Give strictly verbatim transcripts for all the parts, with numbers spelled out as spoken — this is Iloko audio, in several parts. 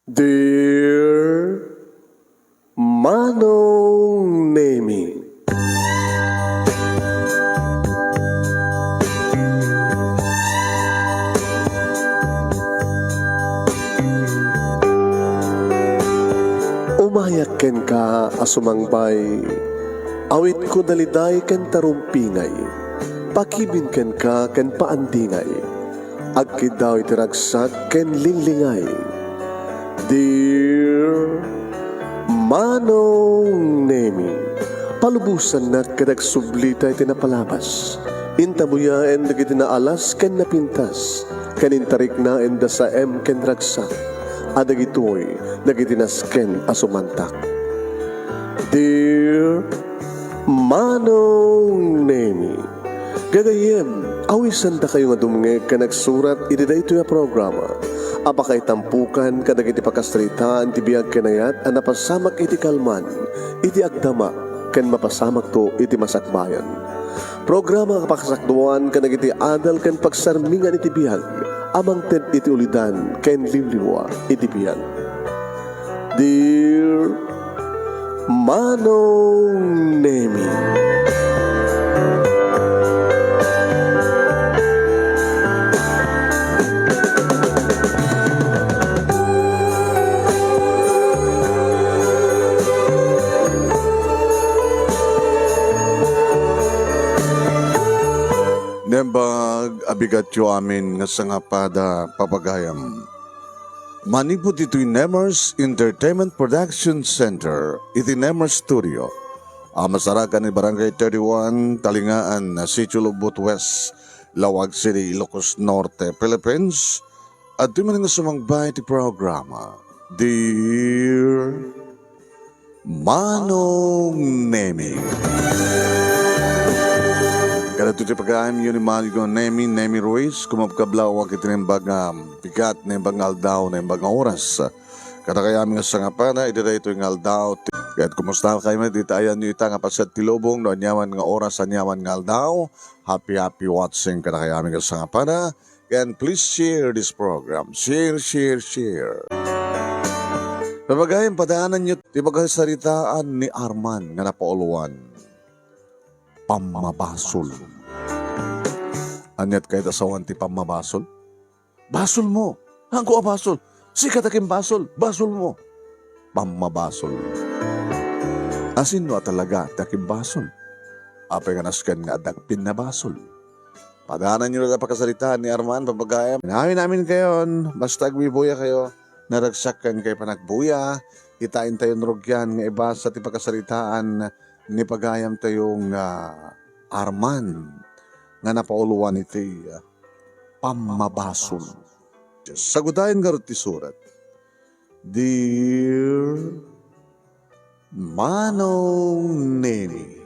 Dear Manong Nemi. Umayak kenka a sumangbay, awitko daliday ken tarumpingay, pakibin kenka ken paandingay. Agkiddaw iti ragsak ken linglingay. Dear Manong Nemi, palubosannak ket agsublita iti napalabas. Intabuyaen dagiti naalas ken napintas, ken intariknaen da saem ken ragsak, a dagitoy dagiti nasken a sumantak. Dear Manong Nemi, gagayyem, awisandakayo nga dumngeg ken agsurat iti daytoy a programa a pakaitampokan kadagiti pakasaritaan ti biag ken ayat a napasamak iti kalman, iti agdama, ken mapasamakto iti masakbayan. Programa a pakasakduan kadagiti adal ken pagsarmingan iti biag a mangted iti ulidan ken liwliwa iti biag. Dear Manong Nemi. Naimbag a bigatyo amin nga sangapada, papagayam. Manipud ditoy Nemers Entertainment Production Center iti Nemers Studio a masarakan iti Barangay thirty-one, Talingaan, Sitio Lubot West, Laoag City, Ilocos Norte, Philippines, adtoy manen nga sumangbay iti programa, Dear Manong Nemi. Kadagitoy ti pagayamyo ni Manong Nemi, Nemi Ruiz, kumabkablawak iti naimbag nga bigat, naimbag nga aldaw, naimbag nga oras. Kadakayo amin nga sangapada, iti daytoy nga aldaw. Ket kumusta kayo met iti ayanyo ita nga paset ti lubong, no aniaman nga oras, aniaman nga aldaw? Happy, happy watching kadakayo amin nga sangapada. And please share this program. Share, share, share. Papagayam, padaananyo ti pakasaritaan ni Arman nga napauluan, Pammabasol. Aniat kayat a sawen ti pammabasol? Basolmo. Haanko a basol. Sika ti akimbasol. Basolmo. Pammabasol. Asinno a talaga ti akimbasol? Apay nga nasken nga adda agpinnabasol? Padaananyo dayta pakasaritaan ni Arman, papagayam. Amin-aminkayon, basta agbibuyakayo, naragsak kenkayo panagbuya, ita intayon rugian nga ibasa ti pakasaritaan ni pagayamtayo nga Arman nga napauluan iti pammabasol. Sagudayen ngarud ti surat. Dear Manong Neni.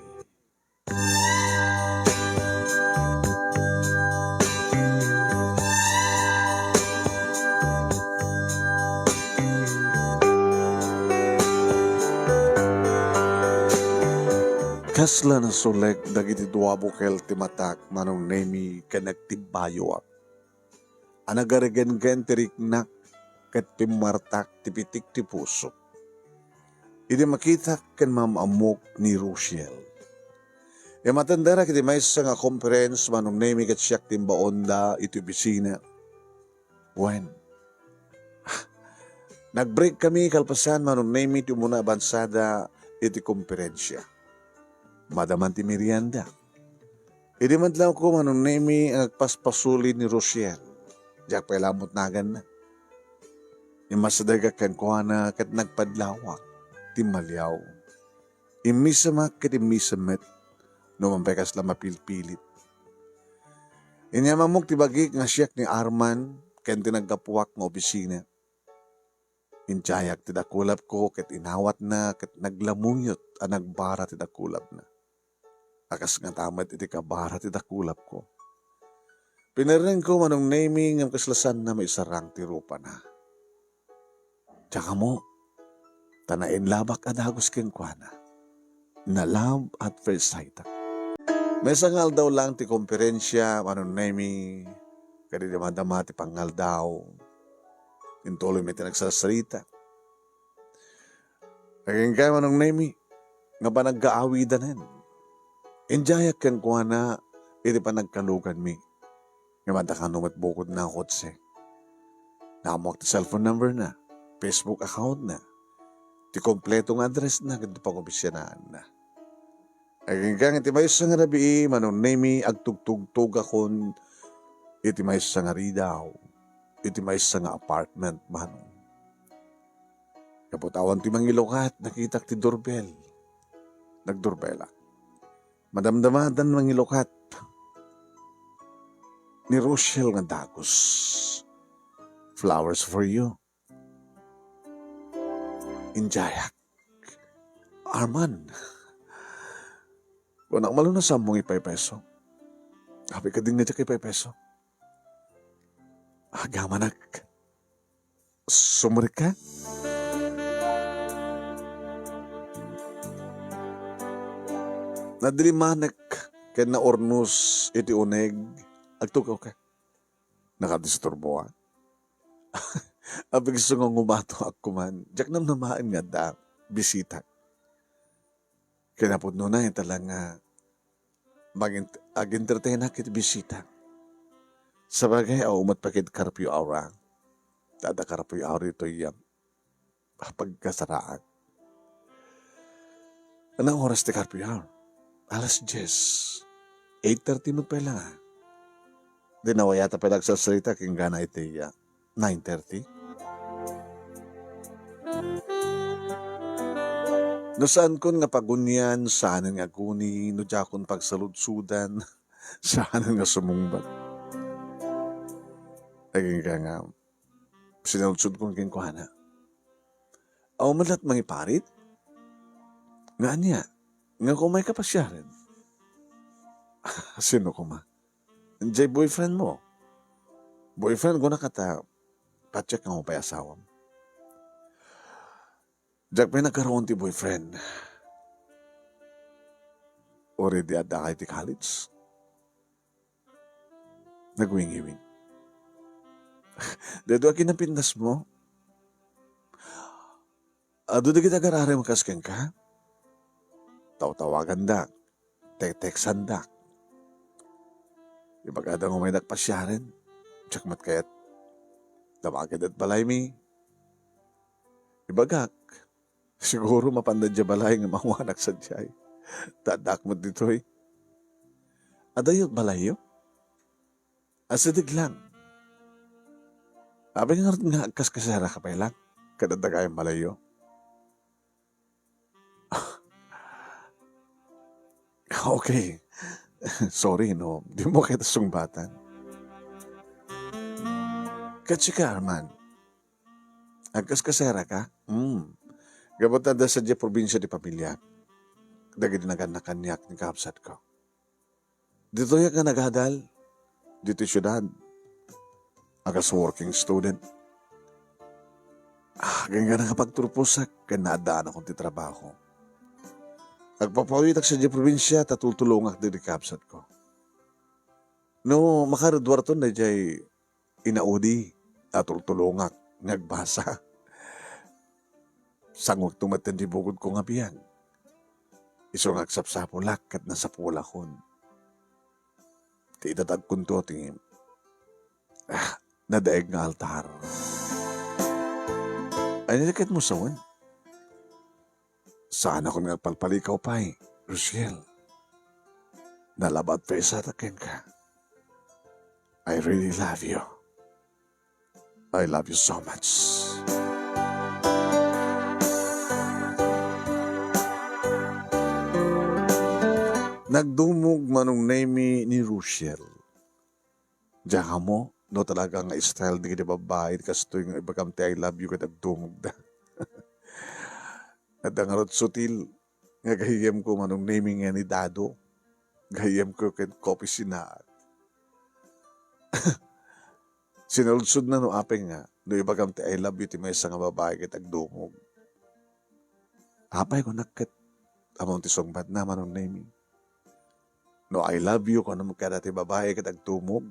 Kasla nasulek dagiti dua bukel ti matak, Manong Nemi, ken nagtibbayuak. A nagaregenggen ti riknak ket pimmartak ti pitik ti pusok idi makitak ken maam-ammok ni Rochelle. Immatenderak iti maysa nga conference, Manong Nemi, ket siak ti imbaonda iti opisina. Wen, nag-break kami kalpasan, Manong Nemi, ti umuna a bansada iti komperensia. Madaman ti merienda. Idi madlawko, Manong Nemi, nga agpaspasuli ni Rochelle, diak pay la ammo ti naganna. Immasidegak kenkuana ket nagpadlawak. Timmaliaw. Immisemak ket immisem met, no man pay kasla mapilpilit. Inyamammok ti bagik nga siak ni Arman ken ti naggapuak nga opisina. Intiayak ti dakulapko ket inawatna ket naglamuyot a nagbara ti dakulapna. A kas ngata met iti kabara ti dakulapko. Pinerrengko, Manong Nemi, ngem kasla saanna maisarang ti rupana. Diak ammo, ta nainlabak a dagus kenkuana. Na-love at first sight. Maysa nga aldaw laeng ti komperensia, Manong Nemi, ket idi madama ti pangaldaw, Intuloymi ti nagsarsarita. Agingga, Manong Nemi, nga panagkaawidanen. Indiayak kenkuana iti panagkaluganmi. Nga manta kano met bukodna a kotse. Naammoak ti cellphone number na, Facebook account na, ti kompleto nga address na, ken ti pangobisyanaan na. Agingga iti maysa nga rabii, Manong Nemi, agtugtugtogakon iti maysa nga ridaw, iti maysa nga apartment, Manong. Gapu ta awan ti mangilukat, nakitak ti doorbell. Nagdoorbellak. Madamdama ti mangilukat. Ni Rochelle nga dagus. "Flowers for you." Indiayak. "Arman," kunak, "maluna sa ammong ipaypayso? Apay kadi nga diak ipaypayso?" "Agamanak. Sumrekka?" Nadilimanek ken naurnos iti uneg. "Agtugawka. Nakadisturboak?" Apay isu nga ngumatoak koman. Diak namnamaen nga adda bisita. Kinapudnona, ita la nga mangin-, agentertainak iti bisita. Sabagay, awan met pay ket curfew hour, a. Adda curfew hour ditoy, a, pagkasaraan. Anong oras ti curfew hour? Alas dies. Eight thirty met pay la nga. Di nawayata pay nagsarsarita kenkuana iti, a, nine thirty? No saankon nga pagunian, saanen nga aguni, no diakon pagsaludsodan, saanen nga sumungbat. Agingga nga, sinaludsodkon kenkuana, "Awan met la't mangiparit? Nga ania? Nga umayka pasiaren?" "Sino koma?" "Jay boyfriend mo." "Boyfriend?" kunak, "Ata, patiek nga umay pay asawam." "Diak pay nagkaroon ti boyfriend. Already adda ka iti college?" Nagwingiwing. "Daytoy a kinapindasmo? Adu dagiti agar-aramidko kenka? Tawtawagandak, tekteksandak. Ibagada nga umaydak pasiaren, diak met kayat. Dawagada iti balaymi. Ibagak, siguro mapanda idiay balay nga mawanak sadiay. Ta addaak met ditoy." "Adayo ti balayyo?" "Asideg lang. Apay ngarud nga agkaskaseraka pay lang ket adda gayam balayyo?" "Okay. Sorry no dimo kayat sungbatan." "Ket sika, Arman, agkaskaseraka?" "Hmm. Gapu ta adda sadiay probinsia ti pamiliak. Dagiti nagannak kaniak ni kabsatko. Ditoyak nga nagadal, ditoy siudad, a kas working student. Ah, agingga nga pagturposak ken naaddaanakon ti trabaho. Agpapawitak sadiay probinsia ta tultulongak dagiti kabsatko. No makaruruarton daydiay inaudi a tultulongak nga agbasa, sangoakto met ti bukodko nga biag. Isu nga agsapsapulak ket nasapulakon. Ti idatagkonto ti, ah, nadaeg nga altar." "Ania ti kayatmo sawen?" "Saanakon nga agpalpalikaw pay, Rochelle. Nalabaat pay sa ta kenka. I really love you. I love you so much." Nagdumog, Manong Nemi, ni Rochelle. Diak ammo no talaga nga style dagiti babbai ti kastoy nga ibagam ti "I love you" ket agdumogda. Adda ngarud sutil nga gayyemko, Manong Nemi, nga ni Dado. Gayyemko ken kaopisinaak. Sinaludsodna no apay nga no ibagam ti "I love you" ti maysa nga babbai ket agdumog. "Apay," kunak, ket ammom ti sungbatna, Manong Nemi. No "I love you" kunam kada ti babbai ket agdumog,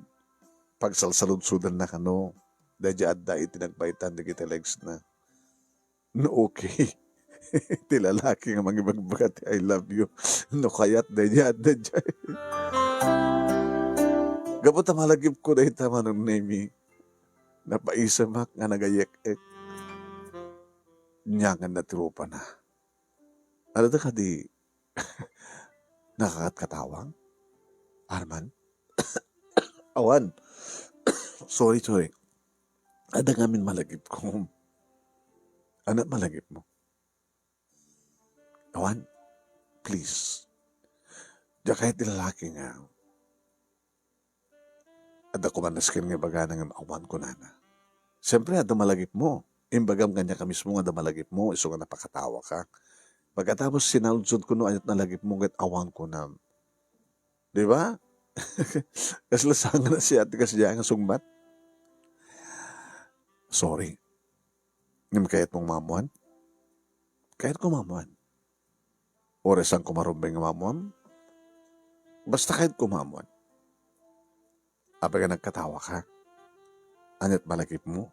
pagsalsaludsodanna kano. daydi adda iti nagbaytan dagiti legs na. No okay. Ti lalaki nga mangibagbaga ti "I love you." No kayat, daydi adda jay. Gapu ta malagipko dayta, Manong Nemi, napaisemak nga nagayek-ek. Nia nga natirupana. Adda kadi nakakatkatawang? Arman? Awan. Sorry, sorry. Adda ngamin malagipko. Ania malagipmo? Awan? Please. Diak kayat ti lalaki nga adda kuman nasken nga ibagana ngem awan kunana. Siempre, adda malagipmo. Imbagam kaniak a mismo nga adda malagipmo, isu nga napakatawaka. Pagkatapos, sinaludsodko no aniat nalagipmo ket awan kunam. Di ba? Kasla sangana siya ti kasdiay nga sungbat. Sorry. Ngem kayatmo nga maammuan? Kayatko nga maammuan. Uray saanko marumbeng nga maammuam? Basta kayatko nga maammuan. Apay nga nagkatawaka? Aniat malagipmo?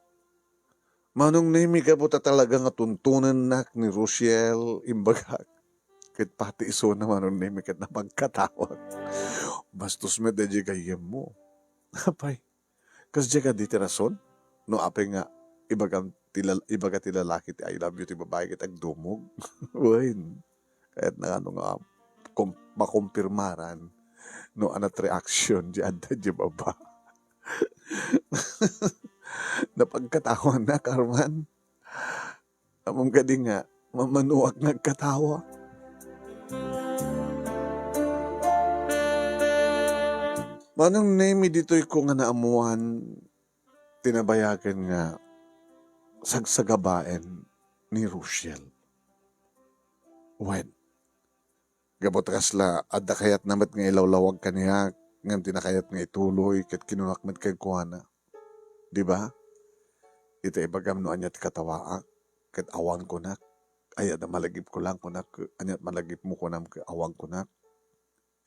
Manong Nemi, gapu ta talaga nga tuntonennak ni Rochelle, imbagak. Ket pati isuna, Manong Nemi, ket napagkatawak. Bastos met daydi gayyemmo. Apay, kasdiay kadi ti rason? No apay nga ibagam ti lal-, ibaga ti lalaki ti "I love you" ti babai ket agdumog? Wen, kayatna nga no nga kom-, makompirmaran no aniat reaction ti adda ti baba. Napagkatawanak, Arman. Ammom kadi nga mamanoak nga agkatawa? Manong Nemi, ditoyko nga naammuan ti nabayagen nga sagsagabaen ni Rochelle. Wen, gapu ta kasla adda kayatna met nga ilawlawag kaniak, ngem ti nakayat nga ituloy ket kinunak met kenkuana. Di ba? Ita ibagam no ania ti katawaak, ket awan kunak. Ay, adda malagipko lang kunak, aniat malagipmo kunam ket awan kunak.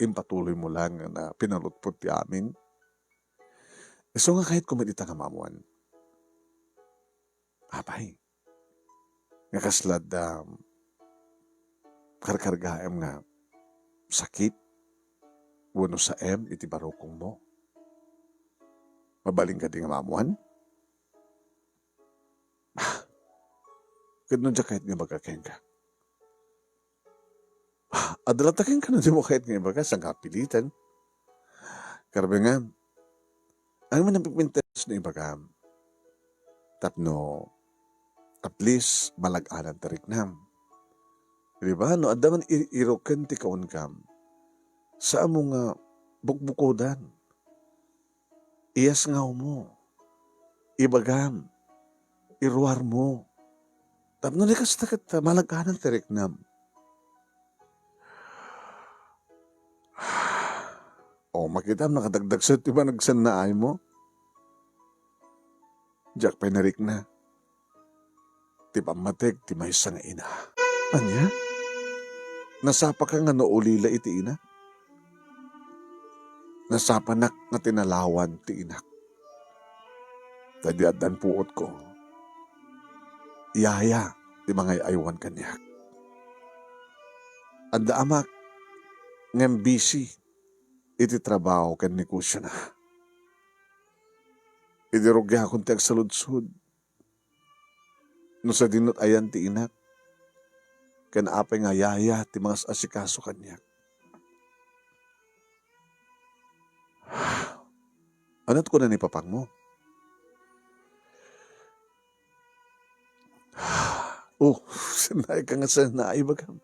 Impatuloymo lang nga pinalutpot ti amin. Isu nga kayatko met ita nga maammuan. Apay, nga kasla adda karkargaem nga sakit wenno saem iti barukongmo? Mabalin kadi nga maammuan? Ket no diak kayat nga ibaga kenka? Adda latta kenka no dimo kayat nga ibaga, saan ka piliten? Karbengan, ano man ang pipintas no ibagam? Tapno, at least, malag-anan ti riknam. Di ba? No adda man i-, iruken ti kaunkam, saanmo nga bukbukodan. Iyasngawmo, ibagam, iruarmo. Tapno di kasta ket malag-anan ti riknam. O, makitam, nakadagdagset ti panagsannaaymo. Diak pay narikna ti pammateg ti maysa nga ina. Ania? Nasapaka nga naulila iti ina? Nasapanak nga tinalawan ti inak. Ta idi addan puotko, yaya ti mangay-aywan kaniak. Adda amak ngem busy iti trabaho ken negosiona. Idi rugiakon ti agsaludsod, no sadino ti ayan ti inak, ken apay nga yaya ti mangas-asikaso kaniak. Aniat kuna ni papangmo? Oh, sannaay ka nga sannaay, bagam.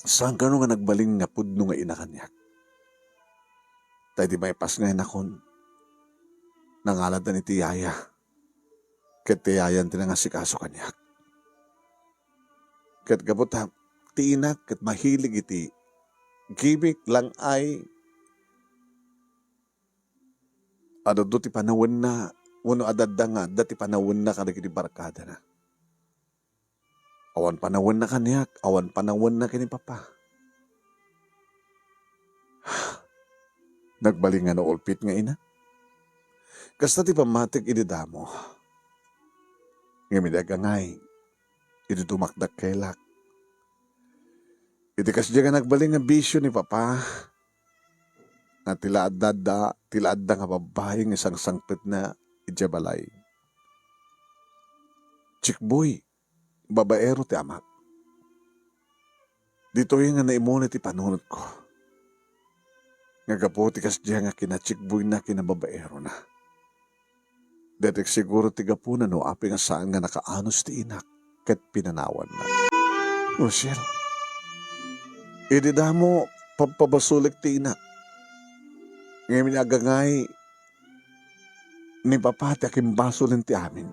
Saan kano nga nagbalin nga pudno nga ina kaniak? Ta idi maipas nga inakon, nangaladan iti yaya. Ket ti yayan ti nangasikaso kaniak. Ket gapu ta ti inak ket mahilig iti gimik, lang-ay, adda ti panawenna, wenno adda nga adda ti panawenna kadagiti barkadana. Awan panawenna kaniak, awan panawenna ken ni Papa. Nagbalin nga naulpit nga ina. Kasta ti pammatik idi damo. Ngem idi agangay, idi dumakdak kelak, iti kasdiay nga nagbalin nga bisio ni Papa, nga ti la adda, ti la adda nga babbai nga isangsangpetna idiay balay. Chickboy, babaero ti amak. Ditoy nga naimuna ti panunotko. Nga gapu ti kasdiay nga kinachickboyna ken babaerona. Daytoy siguro ti gapuna no apay nga saan nga nakaanus ti inak ket pinanawanna. Rochelle, idi damo, pagpabasolek ti inak. Ngem agangay ni Papa ti akimbasolen ti amin.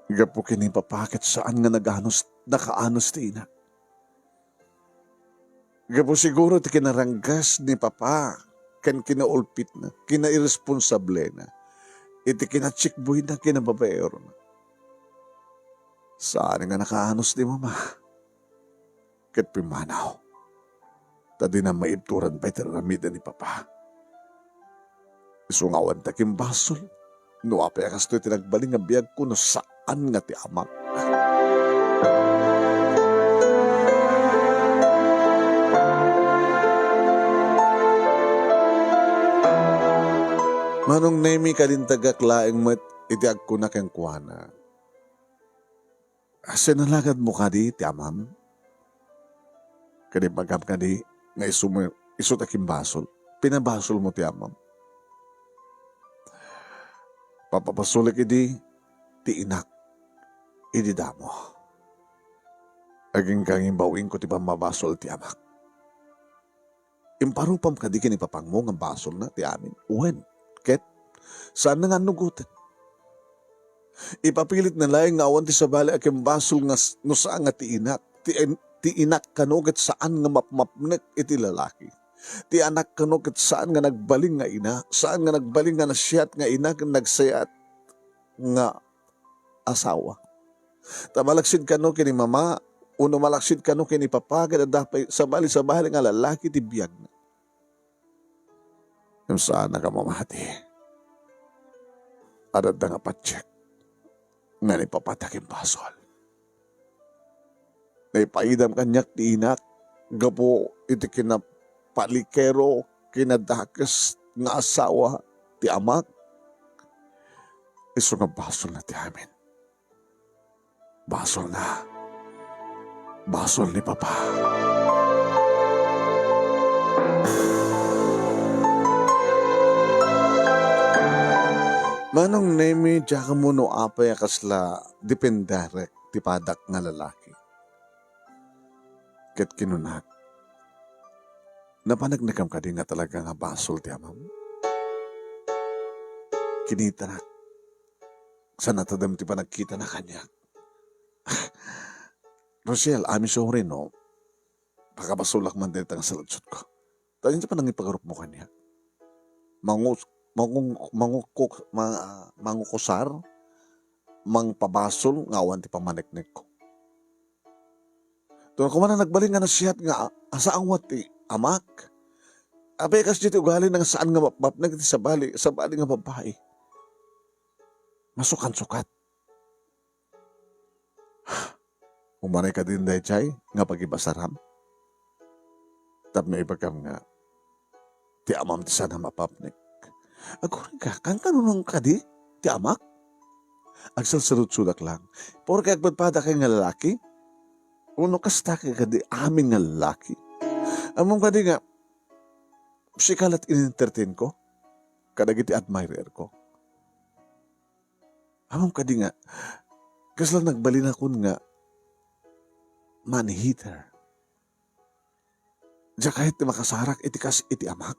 Gapu ken ni Papa ket saan nga naganus, nakaanus ti inak. Gapu siguro ti kinaranggas ni Papa ken kinaulpitna, kinairesponsablena iti kinachickboyna ken babaerona. Saan nga nakaanus ni Mama. Ket pimmanaw, ta dina maibturan pay ti aramiden ni Papa. Isu nga awan ti akimbasol no apay a kastoy ti nagbalin nga biagko no saan nga ti amak. Manong Nemi, kalintagak laeng met iti agkuna kenkuana. Sinalagadmo kadi ti amam? Kadi bagam kadi nga isu mo, isu ti akimbasol? Pinabasolmo ti amam. Papabasolek idi ti inak idi damo. Agingga nga imbawingko ti pammabasol ti amak. Imparupam kadi ken ni Papangmo nga basolna ti amin? Wen, ket saan nga annugoten. Ipapilitna laeng nga awan ti sabali a kimbasol nga s-, no saan nga ti inak, ti en-, ti inak kano ket saan nga mapmapnek iti lalaki. Ti anak kano ket saan nga nagbalin nga ina, saan nga nagbalin nga nasiat nga ina ken nagsayat nga asawa. Ta malaksid kano ken ni Mama, wenno malaksid kano ken ni Papa, ket adda pay sabali-sabali nga lalaki ti biagna. Ngem saan a mamati. Adda nga patiek nga ni Papa ti akimbasol. Naipaidam kaniak ti inak gapu iti kinapalikero, kinadakes nga asawa ti amak. Isu nga basolna ti amin. Basolna. Basol ni Papa. Manong Nemi, diak ammo no apay a kasla dependerek ti padak nga lalaki. Ket kinunak, "Napaneknekam kadi nga talaga nga basol ti amam?" Kinitanak. Saan a tadem ti panagkitana kaniak. "Rochelle, I'm sorry, no. Pakabasolak man dayta nga saludsodko." Ta diay panangipagarupmo kaniak. Mangus-, mangung-, mangukok-, ma-, mangukusar, mangpabasol nga awan ti pammaneknekko. Duna koma a nagbalin nga nasiat nga a-, asawa ti amak. Apay kas diay ti ugalina nga saan nga mapmapnek iti sabali, sabali nga babbai. Masukansukat. Umanay kadi daydiay nga pagibasaram? Tapno ibagam nga ti amam ti saan a mapapnek. Aguray ka, kankanunong kadi ti amak? Agsalsaludsodak lang. Porke agpadpadakay nga lalaki? Wenno kasta kadi amin nga lalaki? Ammom kadi nga, sika la't in-entertain ko kadagiti admirer ko. Ammom kadi nga, kasla nagbalinakon nga man-hater. Diak kayat ti makasarak iti kas iti amak.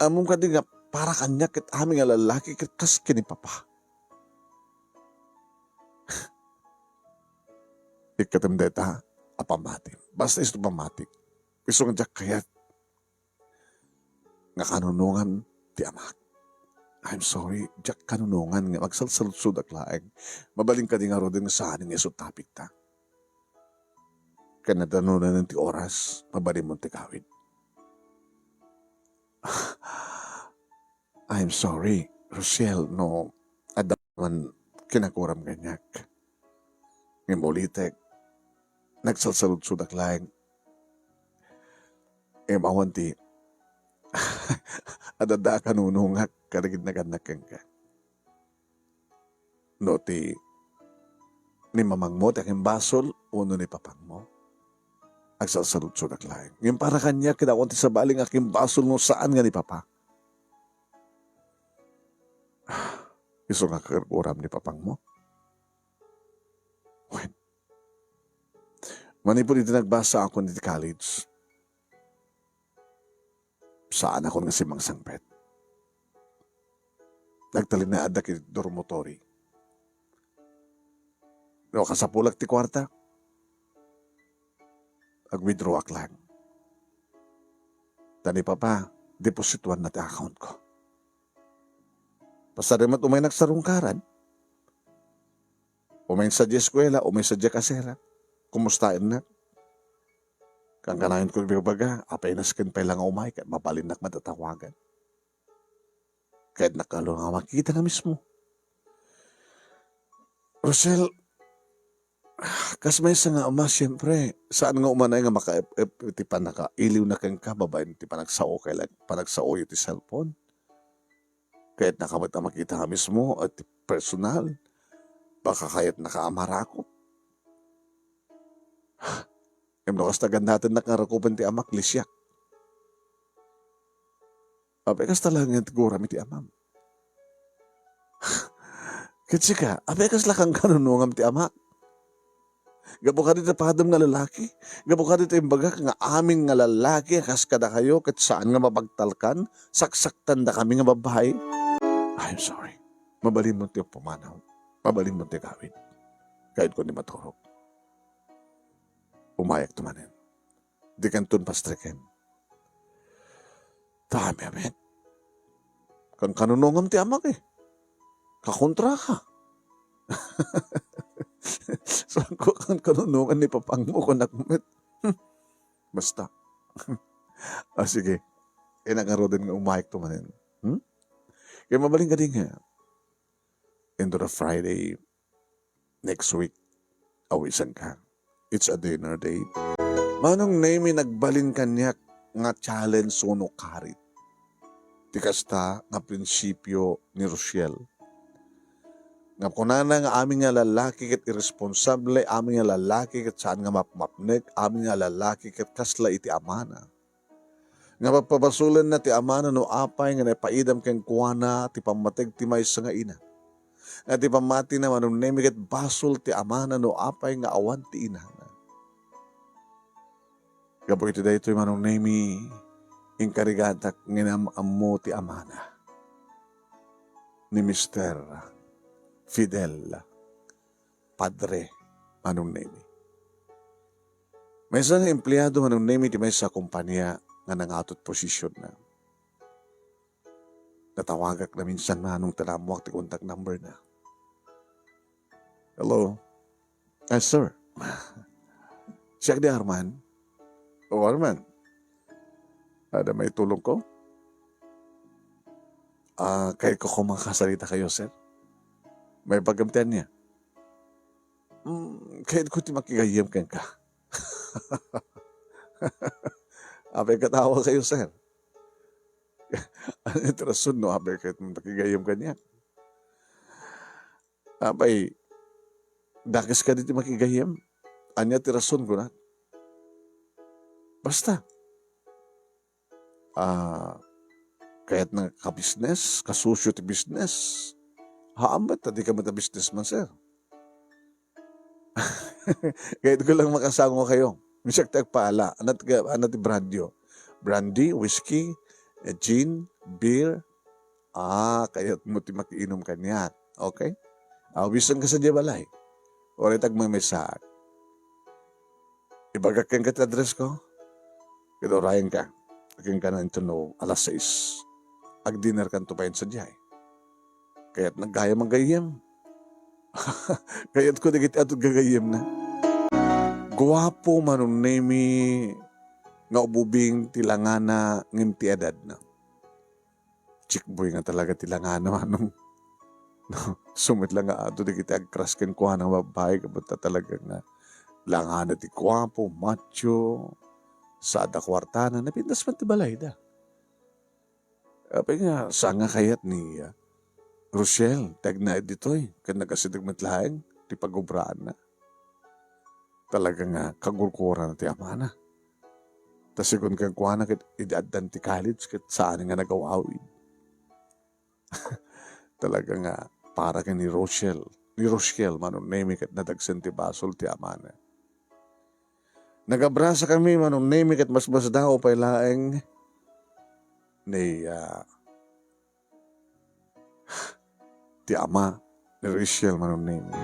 Ammom kadi nga para kaniak ket amin nga lalaki ket kas ken ni Papa. Ikkatem dayta a pammati. Basta isu pammati. Isu nga diak kayat nga kanunongan ti amak. I'm sorry, diak kanunongan nga agsalsaludsodak laeng. Mabalin kadi ngaruden nga saan nga isu topic ta? Ken nadanunan ti oras, mabalinmon ti gawid. I'm sorry, Rochelle, no adda man kinaguram kaniak. Ngem ulitek, nagsalsaludsodak laeng. Ngem awan ti adda a kanunongak kadagiti nagannak kenka. No ti ni mamangmo ti akimbasol wenno ni papangmo, agsalsaludsodak laeng. Ngem para kaniak, ket awan ti sabali nga akimbasol no saan nga ni papa. Isu nga kinaguram ni papangmo? Wen, manipud iti nagbasaakon iti college, saanakon nga simmangsangpet. Nagtalinaeddak iti dormitory. No kasapulak ti kuarta, ag-withdrawak laeng. Ta ni papa, deposituanna ti account ko. Pasari met umay nagsarungkaran. Umay sadiay eskuela, umay sadiay kasera. Kumustaennak? Kankanayon ko ibabaga, apay nasken pay la nga umay, ket mabalinnak met a tawagan. Kayatnak kano nga makita nga mismo. Rochelle, kas maysa nga ama, siyempre, saan nga umanay nga maka-ep-ep iti pannakailiwna kenka babaen ti panagsao kay la-, panagsaoyo ti cellphone. Kayatnaka met a makita nga mismo, a ti personal. Baka kayatnaka a marakop. Ngem no kasta, gannatennak nga rakupen ti amak, lisiak. Apay kasta laeng nga tiguram iti amam? Ket sika, apay kasla kankanunongam ti amak? Gapu kadi ta padem nga lalaki? Gapu kadi ta imbagak nga amin nga lalaki a kas kadakayo ket saan nga mapagtalkan, saksaktandakami nga babbai? I'm sorry. Mabalinmo ti pumanaw. Mabalinmo ti gawid. Kayatko ni maturog. Umayakto manen. Dikanton pastreken. Tama met. Kankanunongam ti amak, eh. Kakontraka. Saanko kankanunongan ni papangmo, kunak met. Hmm. Basta. Ah, sige. Inna ngaruden nga umayakto manen. Hmm? Kay mabalin kadi nga, into the Friday next week, awisenka. It's a dinner date. Manong Nemy, nagbalin kaniak nga challenge wenno karit ti kasta nga prinsipio ni Rochelle. Nga kunana nga amin nga lalaki ket irresponsable, amin nga lalaki ket saan nga mapmapnek, amin nga lalaki ket kasla iti amana. Nga papabasolenna ti amana no apay nga naipaidam kenkuana ti pammateg ti maysa nga ina. Nga ti pammatina, Manong Nemy, ket basol ti amana no apay nga awan ti inana. Gapu iti daytoy, Manong Nemy, inkarigatak nga inam-ammo ti amana ni Mister Fidel. Padre, Manong Nemy. Maysa nga empleado, Manong Nemy, ti maysa a kompania nga nangato ti posisionna. Natawagak naminsan, Manong, ta naammoak ti contact number na. Hello? Ah, sir. Siak di Arman. O, Arman. Adda maitulongko? Ah, kayatko koma nga kasarita kayo, sir. Maipagamtian niya. Mm, kayatko ti makigayyem kenka. Apay ket awa kayo, sir. Ania ti rason no apay ket makigayyem kaniak? Apay, dakes kadi ti makigayyem? Ania ti rason, kunak? Basta. Ah, kayatna ka business, kasosyo ti business. Haan met ta dika met a businessman, sir. Kayatko lang makasango kayo. Siak ti agpaala. Ania ti, ania ti brandyo? Brandy, whiskey, eh, gin, beer. Ah, kayatmo ti makiinom kaniak. Okay? Awisenka sadiay balay. Uray ta agmaymaysaak. Ibagak kenka ti address ko. Ket urayenka. Kenka na inton no alas sais. Agdinerkanto pay sadiay. Kayatnak gayam a gayyem. Kayatko dagiti adu ti gagayyemna. Guapo, Manong Nemy, nga ububing ti langana ngem ti edadna. chickboy nga talaga ti langana, manong. No, isu met la nga adu dagiti agkras kenkuana nga babbai, gapu ta talaga nga langana ti guapo, macho, saanda kuartana, napintas man ti balayda. Apay nga, saan nga kayat ni, ah, Rochelle ti agnaed ditoy, ken nagasideg met laeng ti pagobraanna. Talaga nga kagurgurana ti amana. Ta segun kenkuana ket idi addan ti college ket saan nga nagawawid. Talaga nga para ken ni Rochelle, ni Rochelle, Manong Nemi, ket nadagsen ti basol ti amana. Nagabrasakami, Manong Nemi, ket masmasdaaw pay laeng ni, ah, ti ama ni Rochelle, Manong Nemi.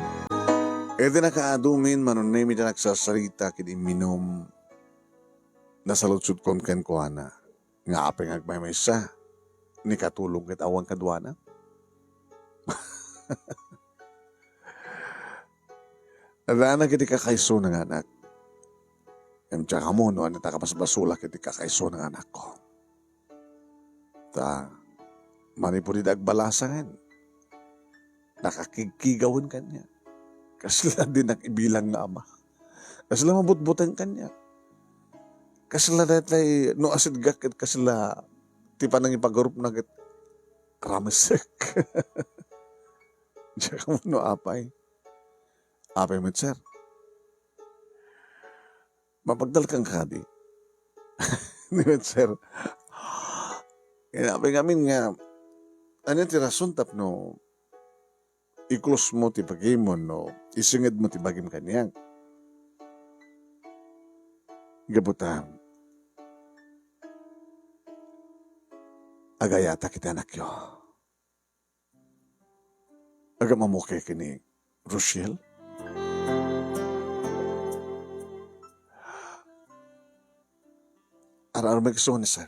Iti nakaadumin, Manong Nemi, ti nagsasarita ken imminum, nasaludsotkon kenkuana nga apay nga agmaymaysa, ni katulong ket awan kaduana. Addanak iti kakaisuna nga anak. Ngem diak ammo no ania ti kabasbasolak iti kakaisuna nga anakko. Ta, manipud ida agbalasangen, nakakigkigawen kaniak. Kasla dinak ibilang nga ama. Kasla mabutbuteng kaniak. Kasla daytay no asidgak ket kasla ti panangipagarupna ket ramesek. Diak ammo no apay. Apay met, sir? Mapagtalkan kadi? Di met, sir? Kaya apay ngamin nga, ania ti rason tapno i-close mo ti bagim wenno isinged mo ti bagim kaniak? Gapu ta, agayatak iti anakyo. Agam-ammok ken ni Rochelle? Ar-aramidek isu ni sir.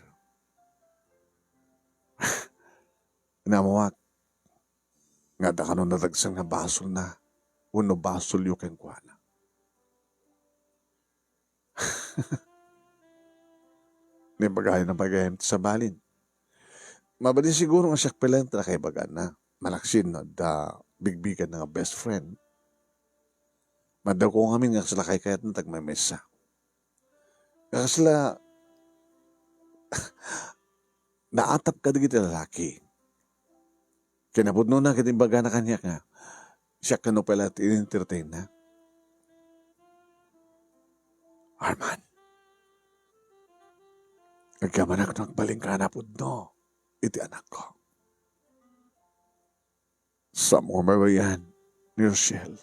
Naammoak nga adda kano nadagsen nga basolna wenno basolyo kenkuana. Ni bagayna pay gayam ti sabalin. Mabalin siguro nga siak pay laeng ti nakaibagana. Malaksid no adda bigbiganna nga best friend. Maddaw ko ngamin nga kasla kaykayatna ti agmaymaysa. Nga kasla naatap kadagiti lalaki. Kinapudnona ket imbagana kaniak nga siak kano pay laeng ti in-entertainna. Arman, agyamanak no agbalinka a napudno iti anakko. Saanmo a mabayan ni Rochelle.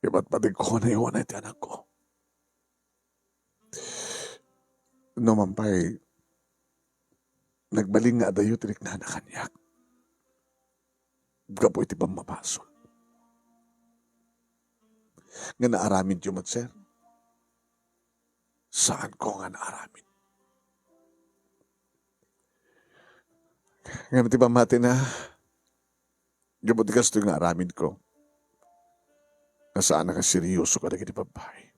Ipatpategko a naiwan iti anakko. No man pay, nagbalin nga adayo ti riknana kaniak gapu iti pammabasol. Nga naaramidyo met, sir? Saanko nga naaramid. Ngem ti pammatina, gapu ti kastoy nga aramidko, nga saanak a seryoso kadagiti babbai.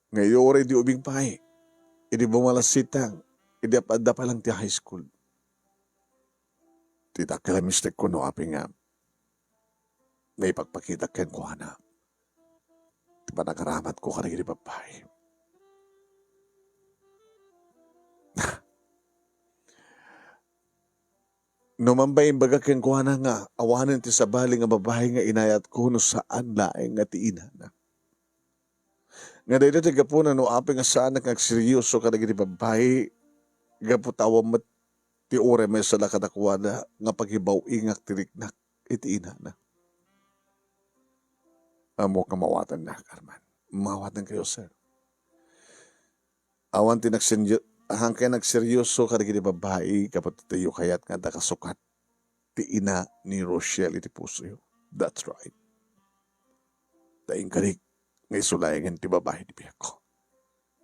Nga idi uray idi ubing pay, idi bumalasitang, idi apadda pa lang ti high school, ti dakkel a mistekko no apay nga naipakpakitak kenkuana ti panagaramatko kadagiti babbai. No man pay imbagak kenkuana nga awanen ti sabali nga babbai nga inayatko no saan laeng nga ti inana. Nga daytoy ti gapuna no apay nga saanak nga agseryoso kadagiti babbai, gapu ta awan met ti uray maisala kadakuada nga pagibaw-ingak ti riknak iti inana. Ammok nga mawatennak, Arman. Mawatenkayo, sir. Awan ti nagsenyo-, ahankayo nagseryoso kadagiti babbai gapu ta diyo kayat nga adda kasukat ti ina ni Rochelle iti pusoyo. That's right. Ta inkari nga isu laengen ti babai ti biagko.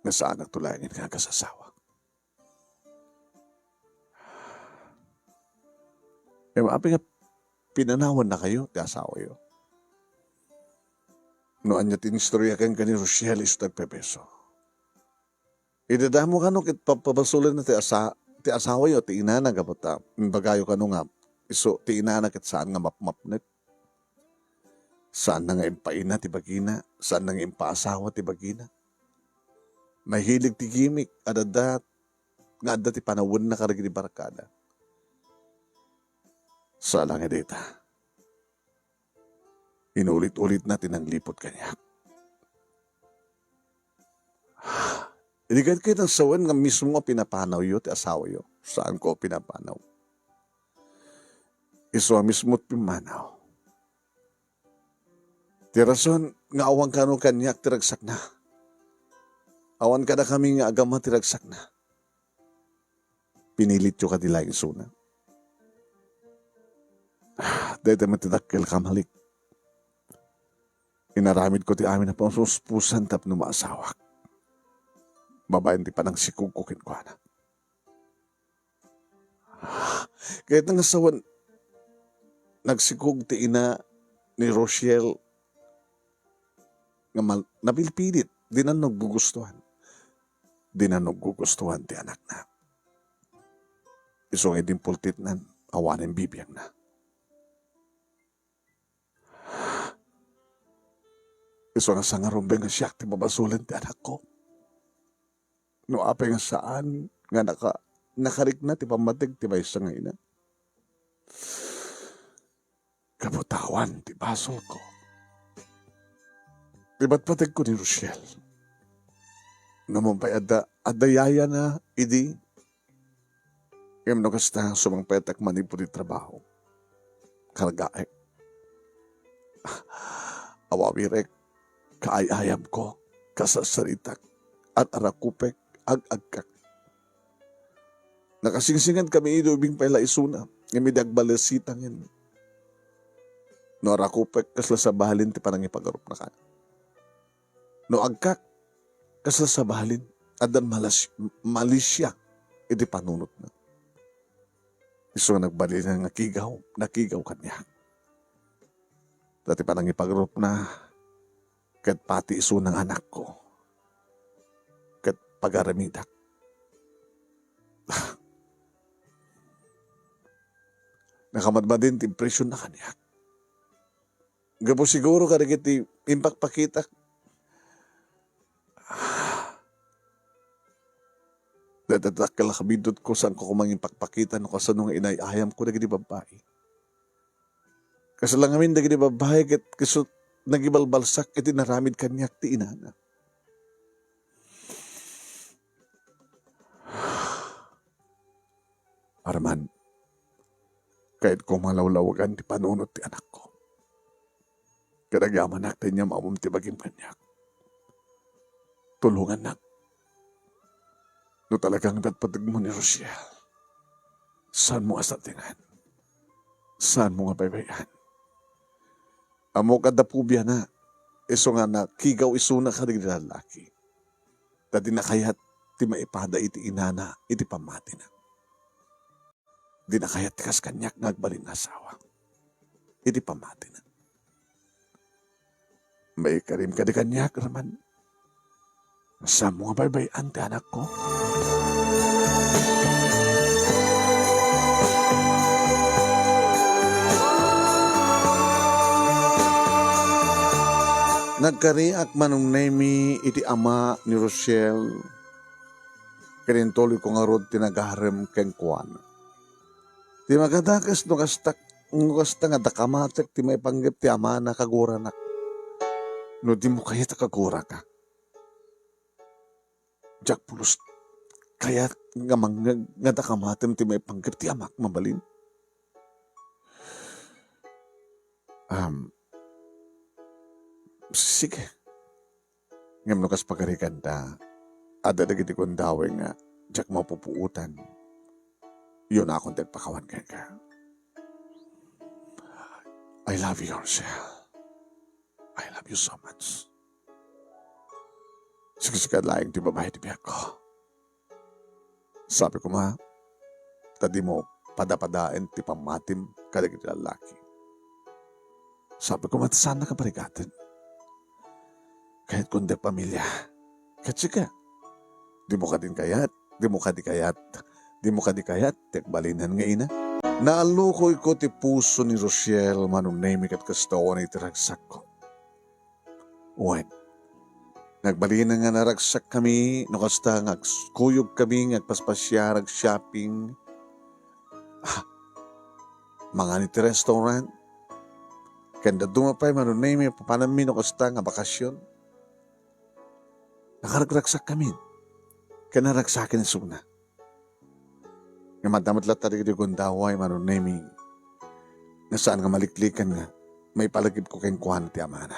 Nga saanakto laengen nga agasasawa. Ngem apay nga pinanawannakayo ti asawayo? No ania ti inistorya kenka ni Rochelle isu ti agpepeso. Idadamo kano ket papabasolenna ti asa-, ti asawayo, ti inana, gapu ta imbagayo kano nga isu ti inana ket saan nga mapmapnek. Saanna nga impaina ti bagina, saanna nga impaasawa ti bagina. Mahilig ti gimik, adda nga adda ti panawenna kadagiti barkada. Sa langit dita, inulit-ulitna ti nangliput kaniak. Idi ket, ket, sawen nga mismo a pinapanawyo ti asawayo, saanko a pinapanaw. Isu a mismo ti pimmanaw. Ti rason nga awan kano kaniak ti ragsakna. Awan kadakami nga agama ti ragsakna. Pinilityo kadi laeng isuna. Dayta met ti dakkel kamalik. Inaramidko ti amin a pamuspusan tapno maasawak. Babaen ti panangsikogko kenkuana. Ket nga sawen, nagsikog ti ina ni Rochelle nga mal-, napilpilit, dina naggugustuhan. Dina naggugustuhan ti anakna. Isu nga idi impultitnan, awanen bibiangna. Isu nga sangarumbi nga siak ti babasolen ti anakko. No apay nga saan nga naka-, nakarikna ti pammateg ti maysa nga ina. Kabutawan ti basolko. Ti patpategko ni Rochelle. Naman pay adda, adda yayana idi. Ngem no kasta, sumangpetak manipud ti trabaho. Kargaek. Awawirek. Kaay-ayamko. Kasarsaritak. Ar-arakupek. Ag-agkak. Nakasingsinged kami idi ubing pay la isuna. Ngem idi agbalesita ngem. No arakupek, kasla sabalin ti panangipagarupna kaniak. No agkak, kasla sabalin, addan malas-, malisia iti panunotna. Isu nga nagbalin nga nakigaw, nakigaw kaniak. Ta ti panangipagarupna, ket pati isu nga anakko, ket pagaramidak. Nakamadmadin ti impresionna kaniak. Gapu siguro kadagiti impakpakitak. Dayta dakkel a kabidutko, saanko koma nga impakpakita no kasano nga inay-ayamko dagiti babbai. Kasla ngamin dagiti babbai ket isu nagibalbalsak iti naramid kaniak ti inana. Arman, kayatko malawlawagan ti panunot ti anakko. Ket agyamanak ta inyam-amom ti bagim kaniak. Tulongannak. No talagang patpategmo ni Rochelle, saanmo a satengan. Saanmo nga baybay-an. Ammok adda pobiana, isu nga nakigaw isuna kadagiti lallaki. Ta dina kayat ti maipada iti inana iti pammatina. Dina kayat ti kas kaniak nga agbalin nga asawa iti pammatina. Maikarim kadi kaniak, Arman. Saanmo nga baybay-an ti anakko? Nagkariak manong Nemi iti ama ni Rochelle. Ket intuloyko ngarud ti nagarem kenkuana. Ti makadakes no kasta, no kasta nga dakamatek ti maipanggep ti amana, kaguranak. No dimo kayat a kaguraka, diak pulos kayat nga mangngeg nga dakamatem ti maipanggep ti amak mabalin. Am, sige. Ngem no kas pagarikanta, adda dagiti gundaway nga diak mapupuotan. Yunakon ti agpakawan kenka. I love you, Rochelle. I love you so much. Siksika laeng ti babai ti biagko. Sabi koma, ta dimo padapadaen ti pammatim kadagiti lallaki. Sabi koma, ta saannaka parigaten. Kayatko nga pamilia. Ket sika, Dimo kadi kayat? Dimo kadi kayat? Dimo kadi kayat ti agbalinen nga ina? Naallukoyko ti puso ni Rosiel, Manong Nemi, ket kasta unay ti ragsakko. Wen, nagbalinen nga naragsakkami no kasta nga agkuyogkami nga agpaspasiar, ag-shopping. Ah, mangan iti restaurant. Ken dadduma pay, Manong Nemi, papanammi no kasta nga bakasion. Nakaragragsakkami. Ken naragsaken isuna. Nga madamot latta dagiti gundaway, Manong Nemi, nga saan nga maliklikan nga maipalagipko kenkuana ti amana.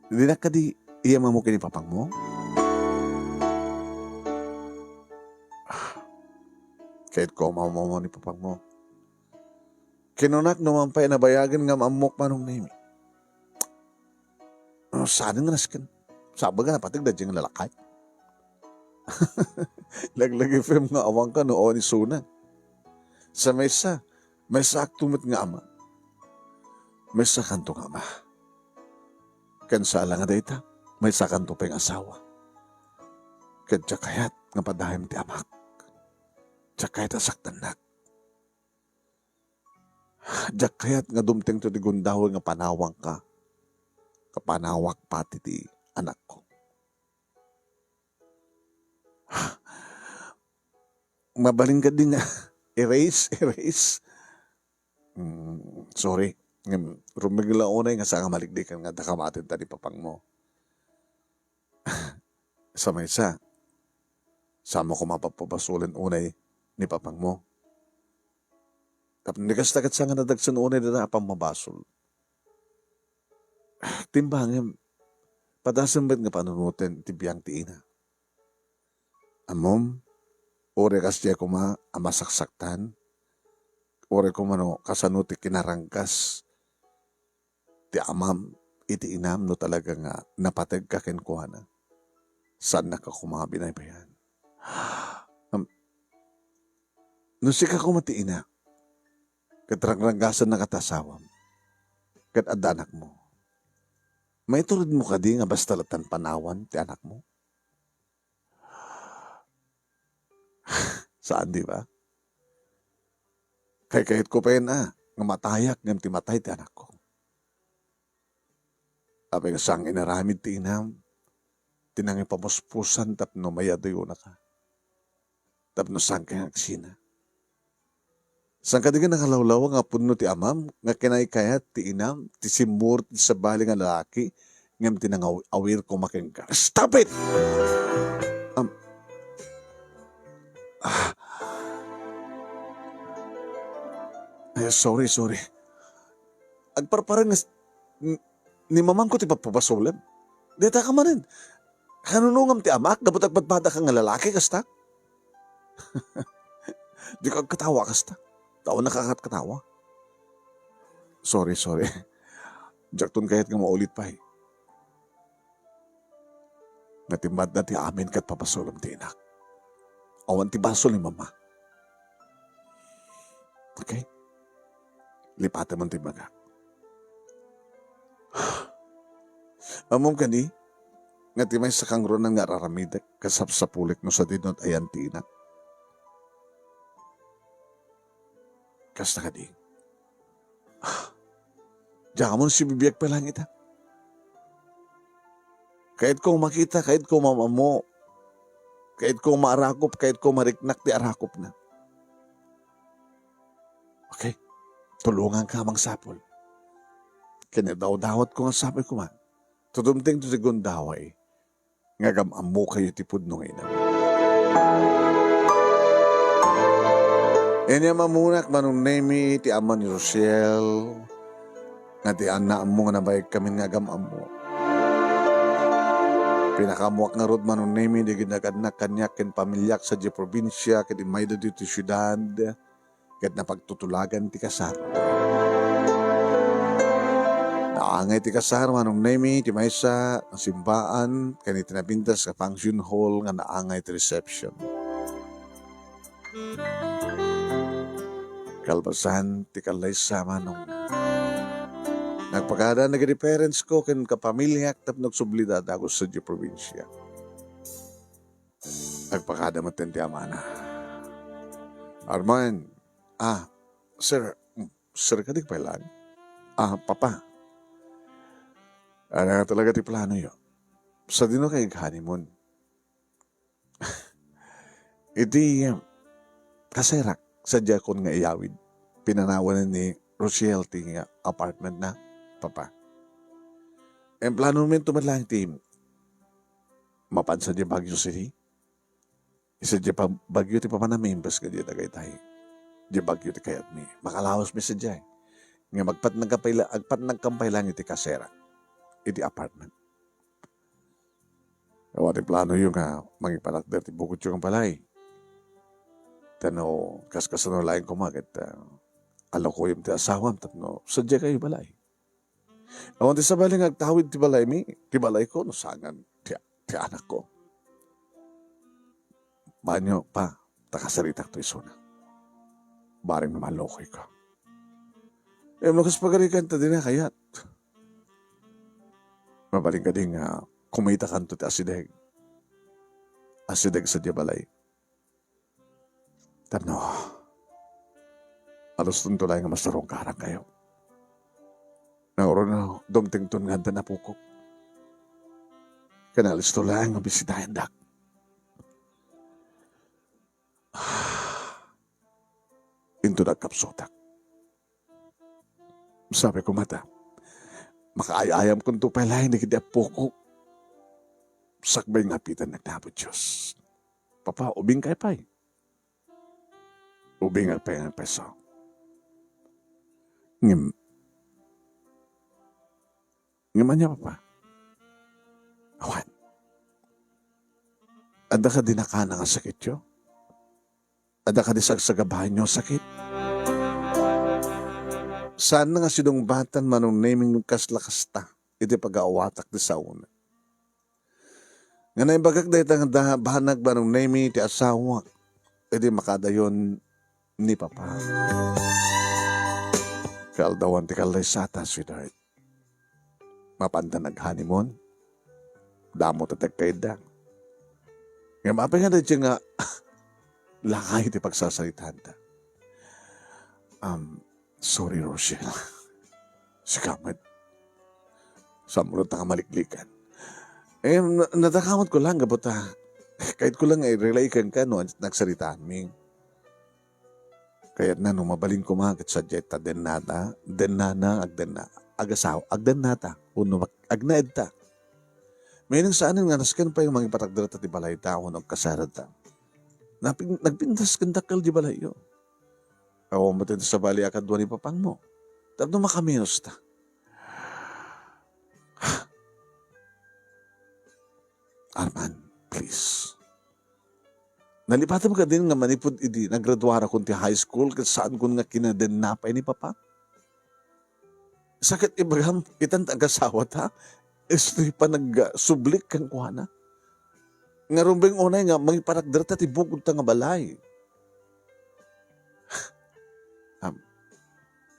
Dinak kadi iyam-ammo ken ni papangmo? Kayatko am-ammo ni papangmo. Kinunak no man pay nabayagen nga am-ammok, Manong Nemi. Oh, saan nga nasken? Sabagna, napateg daydiay nga lalaki. Laglagipem nga awanka no awan isuna. Sa maysa, maysaakto met nga ama. Maysakanto nga ama. Ken saan la nga dayta, maysakanto pay nga asawa. Ket diak kayat nga padaem ti amak. Diak kayat a saktannak. Diak kayat nga dumtengto ti gundaway nga panawangka, nga panawak pati ti anakko. Mabalin kadi nga erase, erase. Mm, sorry. Ngem, rumegla unay nga saan nga maliklikan nga adda kamaten ta ni papangmo. Sa maysa, saanmo koma papabasolen unay ni papangmo. Tapno di kasta ket saan nga nadagsen unay dayta a pammabasol. Timbangem, padasem met nga panunoten ti biang ti ina. Ammom, uray kasdiay koma a masaksaktan, uray koma no kasano ti kinaranggas ti amam iti inam no talaga nga napategka kenkuana. Saannak a koma a binaybay-an. Am, no sika koma ti ina, ket rangranggasannaka ti asawam, ket adda anakmo, maituredmo kadi nga basta latta panawan ti anakmo? Saan, di ba? Kaykayatko payen a nga matayak ngem ti matay ti anakko. Apay nga saan nga inaramid ti inam ti nangipamuspusan tapno mayaduyonaka? Tapno saan nga agsina? Saan kadi nga nakalawlawa nga pudno ti amam nga kinaykayat ti inam ti simmurot ti sabali nga lalaki ngem ti nangaw-awir koma kenka? Stop it! Am-, ah. Ay, sorry, sorry. Agparparang nga s-, n-, ni mamangko ti papabasolem. Dayta ka manen. Kanunongam ti amak, gapu ta agpadpadaka nga lalaki, kasta? Di ka agkatawa, kasta. Tao nakakatkatawa. Sorry, sorry. Diakton kayat nga maulit pay. Natimbadda ti amin ket pabasolem ti inak. Awan ti basol ni mama. Okay? Lipatem ti imbaga. Ammom kadi, nga ti maysa kangrunan nga ar-aramidek, kasapsapulik no sadino ti ayan ti inak. Kasta kadi. Diak ammo no sibibiag pay langit, ha? Kayatko makita, kayatko maammo, kayatko maarakop, kayatko mariknak ti arakopna. Okay? Tulonganka a mangsapul. Kinadawdawatko nga sapay koma. Tudumteng to ti gundaway nga agam-ammokayo ti pudno nga inam. Inyam-ammonak, Manong Nemi, ti ama ni Rosiel, nga ti anna ammo nga nabayag kamin nga agam-ammo. Pinakaammoak ngarud, Manong Nemi, dagiti nagannak kaniak ken pamiliak sadiay probinsia ket immayda ditoy siudad. Ket napagtutulagan ti kasar. Naangay ti kasar, Manong Nemi, ti maysa nga simbaan ken iti napintas nga function hall nga naangay ti reception. Kalpasan ti kallaysa, Manong, Nagpakada dagiti parents ko ken kapamiliak tapno agsublida dagus sadiay probinsia. Nagpakada met ti amana. Arman, ah, sir, sir kadi pay laeng? Ah, papa. Ania nga talaga ti planoyo? Sadino kayo ag-honeymoon? Iti, um, kaserak, sadiakon nga iyawid. Pinanawan ni Rochelle ti nga apartment na, papa. Ang plano mi met laeng ti mapan sadiay Baguio City. Sadiay pa-, Baguio ti papanami imbes nga diay Tagaytay. Diay Baguio ti kayatmi. Makalawas mi sadiay. Nga magpatnag ka pay la-, agpatnag ka pay laeng iti kaserak. Iti apartment. Awan ti planoyo nga mangipatakder ti bukodyo nga balay. Ta no, kaskasano laeng koma ket, ah, alukoyem ti asawam tapno sadiay kayo balay. Awan ti sabali nga agtawid ti balaymi, ti balayko, no saan ti, ti anakko. Banyo, pa, ta kasaritak to isuna. Bareng no malukayka. Em, no kas pagarikan ta dina kayat. Mabalin kadi nga kumita kanto ti asideg. Asideg sadiay balay. Tapno, alustonto laeng nga masarungkaran kayo. Nga uray no, dumtengton nga adda apokok. Ken alisto laeng nga bisitaendak. Inton agkapsutak. Sabi ko mata, makaay-ayamkonto pay laeng dagiti apokok. Sakbay nga apitan nga Apo Dios. Papa, ubing kayo pay. Ubing pay nga peso. Ngem, ngem ania, papa? Awan. Adda kadi nakana nga sakityo? Adda kadi sagsagabaenyo a sakit? Saan nga sidungbatan Manong Neming kasla kasta iti pagaawatak ti saona. Nga naibagak dayta nga da-, banag Manong Nemi ti asawak, idi makadayon ni Papa. Kaaldawan ti kallaysata, sweetheart. Mapanta nag-honeymoon. Damo ti agkayatda. Ngem apay nga daytoy nga lakay ti pagsasaritaanta? Um, sorry, Rochelle. Sika met. Saan mo ta nga maliklikan? Eh, na-, nadakamatko lang, gapu ta, kayatko lang nga i-relay kenka no, nagsaritaanmi. Kayatna no mabalin koma ket sadiay ta dennata, dennana, agdenna, agasaw-, agdennata, wenno mag-, agnaedta. Meaning saanen nga nasken pay nga mangipatakderta ti balayta wenno agkasaradta. Napin-, nagpintas ken dakkel ti balayyo. Awan met ti sabali a kadua ni papangmo. Tapno makaminos ta. Arman, please. Nalipatam kadin nga manipud idi nagraduarakon ti high school ket saankon nga kinadenna pay ni Papa? Sakit ibagam, itan ti agasawata, istoy panagsublik kenkuana. Ngarud, beng, unay nga mangipatakderta ti bukodta nga balay. Am,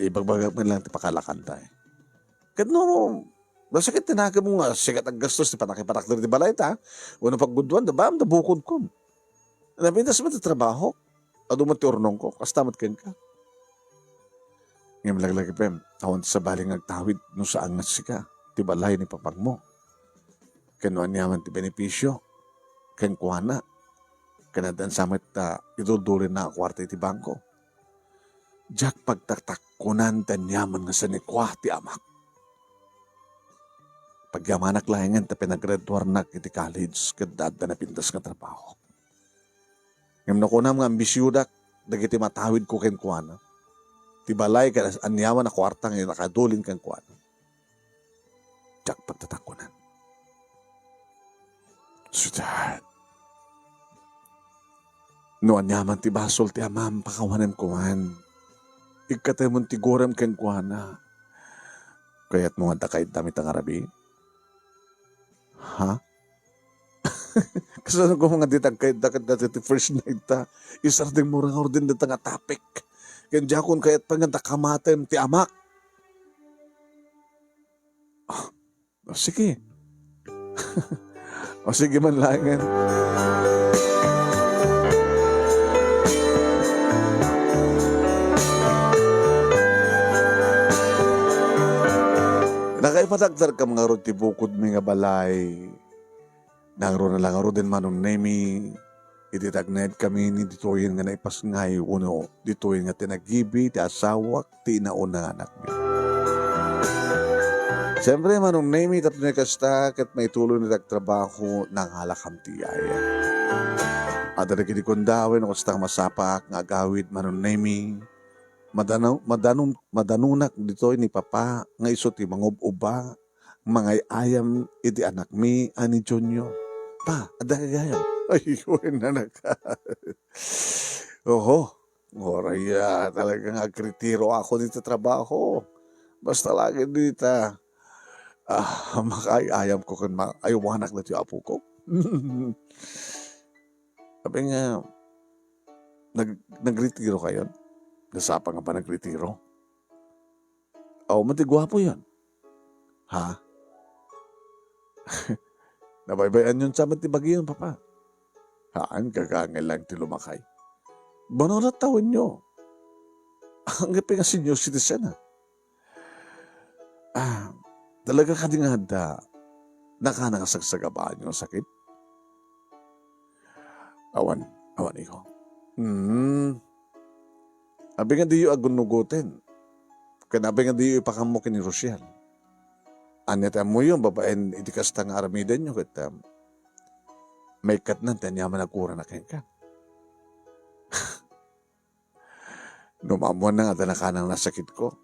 ibagbagak man lang ti pakalakanta, eh. Ket no, no sakit ti nakemmo nga sika ti aggastos ti pannakipatakder ti balayta, wenno pagguduan, da baam da bukodkon. Napintas met ti trabaho. Adu met ti urnongko. Kasta met kenka. Ngem laglagipem, awan ti sabali nga agtawid no saan nga sika ti balay ni papangmo. Ken no aniaman ti benepisio kenkuana. Ken addan sa met ta iduldulinna a kuarta iti bangko. Diak pagtatakkunan ti aniaman nga sanikua ti amak. Pagyamanak laengen ta pinagraduarnak iti college ket adda napintas nga trabaho. Ngem no kunam nga ambisiodak dagiti matawidko kenkuana, ti balay ken aniaman a kuarta nga nakadulin kenkuana, diak pagtatakkunan. Sweetheart, no aniaman ti basol ti amam, pakawanem koman. Ikkatemon ti gurem kenkuana. Kayatmo nga adda kayatdam ita nga rabii? Ha? Kasano koma nga dita kayatda ket dati ti first night ta? Isardengmo ra ngaruden dita nga topic. Ken diakon kayat pay nga adda kamatem ti amak. O, sige. O, sige man laengen. Nakaipadagdarkam ngarud ti bukodmi nga balay. Nangruna la ngaruden, Manong Nemi, iti tagnaedkami ni ditoyen nga naipasngay wenno ditoyen nga tinagibi ti asawak ti inauna nga anakmi. Siempre, Manong Nemi, tapno kasta ket maituloy ti agtrabaho, nangalakam ti yaya. Adda dagiti gundaway no kasta masapaak nga agawid, Manong Nemi. Madanu-, madanu-, madanunak ditoy ni Papa nga isu ti mangub-uba, mangay-ayam iti anakmi a ni Junior. Pa, adda ka gayam? Ay, wen, anak. Oho, uray, ah, talaga nga agretiro ako dita trabaho. Basta lagi dita, ah, makaay-ayam ko ken ma-, aywanak dati apo ko. Sabi nga, nag-, nagretiro kayon? Nasapa nga ba nagretiro? Aw, mati guapo yan. Ha? Nabaybay-an yon sa met ti bagiyon, Papa? Haan, gagangel lang ti lumakay. Mano rat tawenyo? Anggapi nga senior citizen, ha? Ah, talaga kadi nga adda nakana nga sagsagabaan nga sakit? Awan, awan, iko. Hmm. Abi nga diyo agunugoten. Ken abi nga diyo ipakammo ken ni Rochelle. Ania ti ammoyo, babaen iti kasta nga aramidenyo, ket, um, maikkatnan ti aniaman a gurana kenka. No maammoanna nga adda nakana nga sakitko,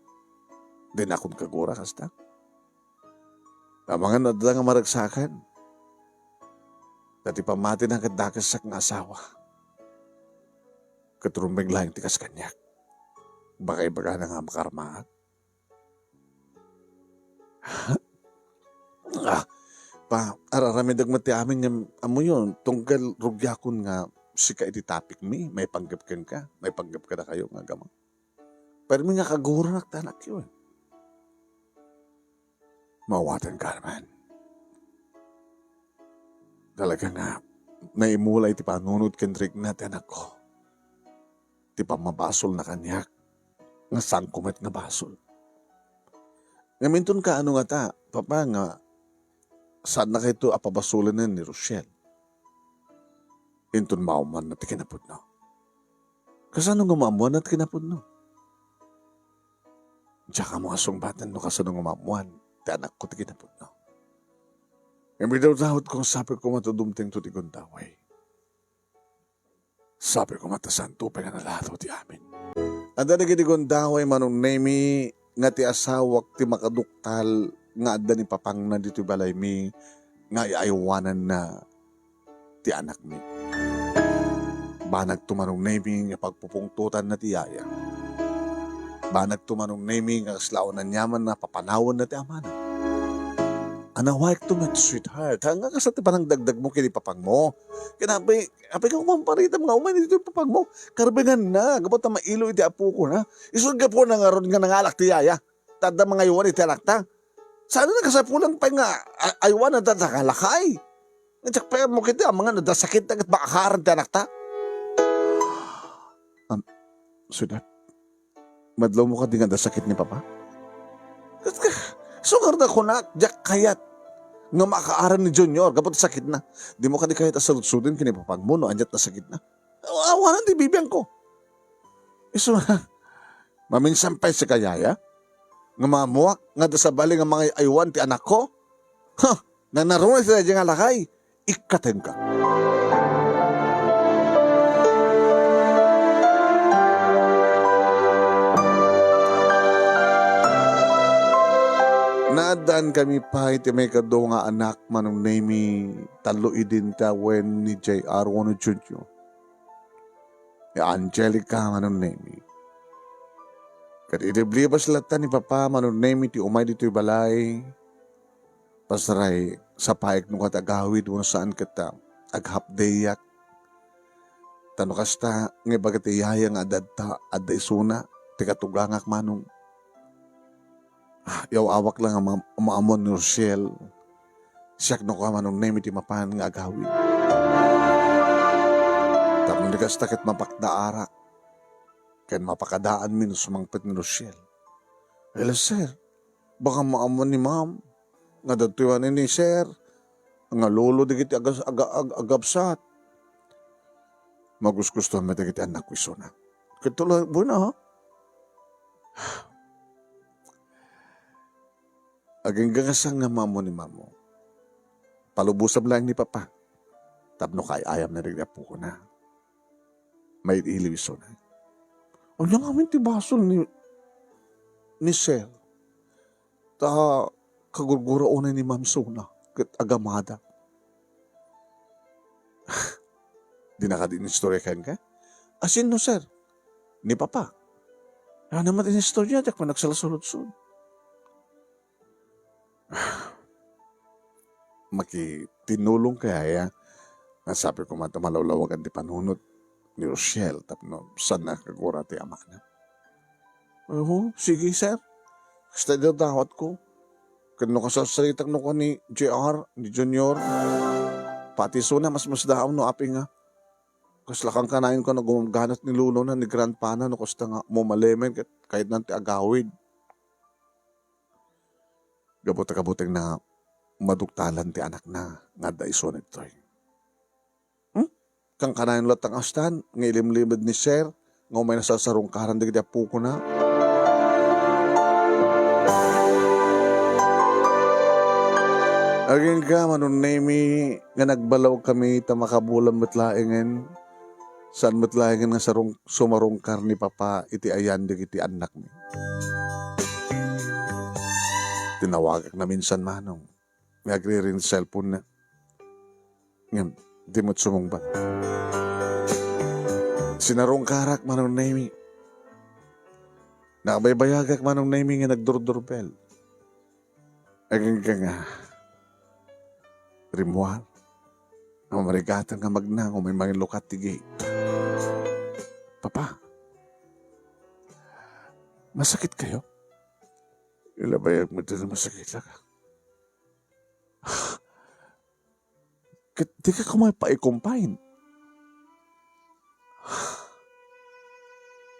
dinakon kagura kasta. Amangan no adda nga maragsakan. Ta ti pammatina ket dakessak nga asawa. Ket rumbeng laeng ti kas kaniak. Baka ibagana nga makarmaak. Ah, pa, ar-aramidek met ti amin nga ammoyo, tunggal rugiakon nga sika iti topicmi, maipanggep kenka, maipanggep kadakayo nga agama. Permi nga kaguranak ti anakyo, eh. Maawatan, Carmen. Talaga nga, naimula iti panunot ken rikna ti anakko. Ti pammabasolna kaniak, nga saanko met nga basol. Ngem inton kaano ngata, Papa, nga saanna kayto a pabasolenen ni Rochelle? Inton maammoanna ti kinapudno. Kasano nga maammoanna ti kinapudno? Diak ammo a sungbaten no kasano nga maammoan ti anakko ti kinapudno. Ngem idawdawatko nga sapay koma ta dumtengto ti gundaway. Sapay koma ta saanto pay nga naladaw ti amin. Adda dagiti gundaway, Manong Nemi, nga ti asawak ti makaduktal nga adda ni papangna ditoy balaymi nga ay-aywananna ti anakmi. Banagto, Manong Nemi, nga pagpupungtotanna ti yaya. Banagto, Manong Nemi, nga kasla awan aniamanna papanawanna ti amana. Anawayakto met, sweetheart. Ha, nga kasta ti panangdagdagmo ken ni papangmo. Ken apay, apay nga umamparitam nga umay ditoy papangmo. Karbenganna, gapu ta mailo iti apokona. Isu gapuna ngarud nga nangalak ti yaya. Ta adda mangaywan iti anakta. Saan a nakasapulan pay nga a-, aywan a dada nga lakay. Nga diak pay ammo ket amangan no adda sakitna ket makaaran ti anakta. Am, sweetheart, madlawmo kadi nga adda sakit ni Papa? Ket ka, sugarda kunak, diak kayat nga makaaran ni Junior gapu ta sakitna. Dimo kadi kayat a saludsuden ken ni papangmo no ania ti sakitna? Awanan ti bibiangko. Isu, maminsan pay sika, yaya, nga maammoak nga adda sabali nga mangay-aywan ti anakko? Ha! Nanaruna ti daydiay nga lakay, ikkatenka. Naaddankami pay ti maikadu nga anak, Manong Nemi, tallo idinta wen ni J R wenno Junjun. Ni Angelica, Manong Nemi. Ket iliblibas latta ni Papa, Manong Nemi, ti umay ditoy balay. Pasaray, sapaek no ket agawid wenno saan ket, ah, aghapdayak. Ta no kasta, nga ibaga ti yaya nga adda, adda isuna, ti katugangak, Manong. Ah, yaw-awak lang a ma-, maammuan ni Rosiel. Siak no kua Manong Nemi ti mapan nga agawid. Tapno di kasta ket mapakdaarak ken mapakadaanmi no sumangpet ni Rosiel. Hello, sir. Baka maammuan ni ma'am nga datoy ni sir nga lolo dagiti agas-, aga-, ag-, agabsat. Magusgustoan met dagiti annakko isuna. Ket tuloy, bueno, ha? Agingga nga saan nga maammo ni ma'am. Palubosam laeng ni papa tapno kaay-ayamna dagiti appokona. Mail-iliw isuna. Ania ngamin ti basol ni, ni sir? Ta kagurgura unay ni ma'am isuna ket agamada. Dina kadi inistorya kenka? Asinno, sir? Ni papa. Ania met inistorya, diak man nagsalsaludsod. Makitinulong kaya ya? Nga sabi ko man ta malawlawagan ti panunot ni Rochelle tapno saan a kagura ti amana. Oo, sige, sir. Kasta ida dawatko. Ken no kasarsaritak no kua ni J R, ni Junior, pati isuna, masmasdaam no apay nga. Kasla kankanayon ko nga gumamganat ni lolona, ni grandpana, no kasta nga mumalemen ket kayatnan ti agawid. Gapu ta kabutengna nga maduktalan ti anakna nga adda isuna ditoy. Hmm? Kankanayon latta nga kastan nga ilimlimed ni Sir nga umay nasarsarungkaran dagiti appokona. Agingga, Manong Nemi, nga nagbalawkami ta makabulam met laengen, saan met laengen nga sarung-, sumarungkar ni Papa iti ayan dagiti annakmi. Tinawagak naminsan, Manong, nga agriring ti cellphone-na. Ngem, di met sumungbat. Sinarungkarak, Manong Nemi. Nakabaybayagak, Manong Nemi, nga nagdurdurbel. Agingga nga rimmuar. Nga marigatan nga magna, nga umay mangilukat ti gate. Papa, masakit kayo? Ilabayag mo ito na masakit ka. Ket dika koma paicompine.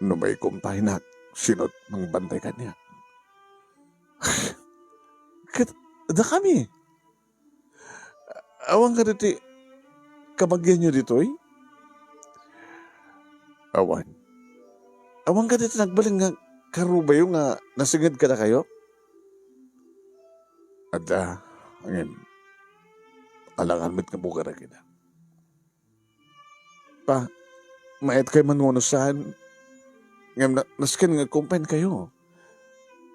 No maicompine-ak, sino't mangbantay kaniak? Ket dakami. Awan kadagiti kabagianyo ditoy? Awan. Awan kadagiti nagbalin nga karubayo nga nasinged kadakayo? Adda, ngem alangan met nga bugarak ida. Pa, mayat kayo man wenno saan, ngem na-, nasken nga agcompine kayo.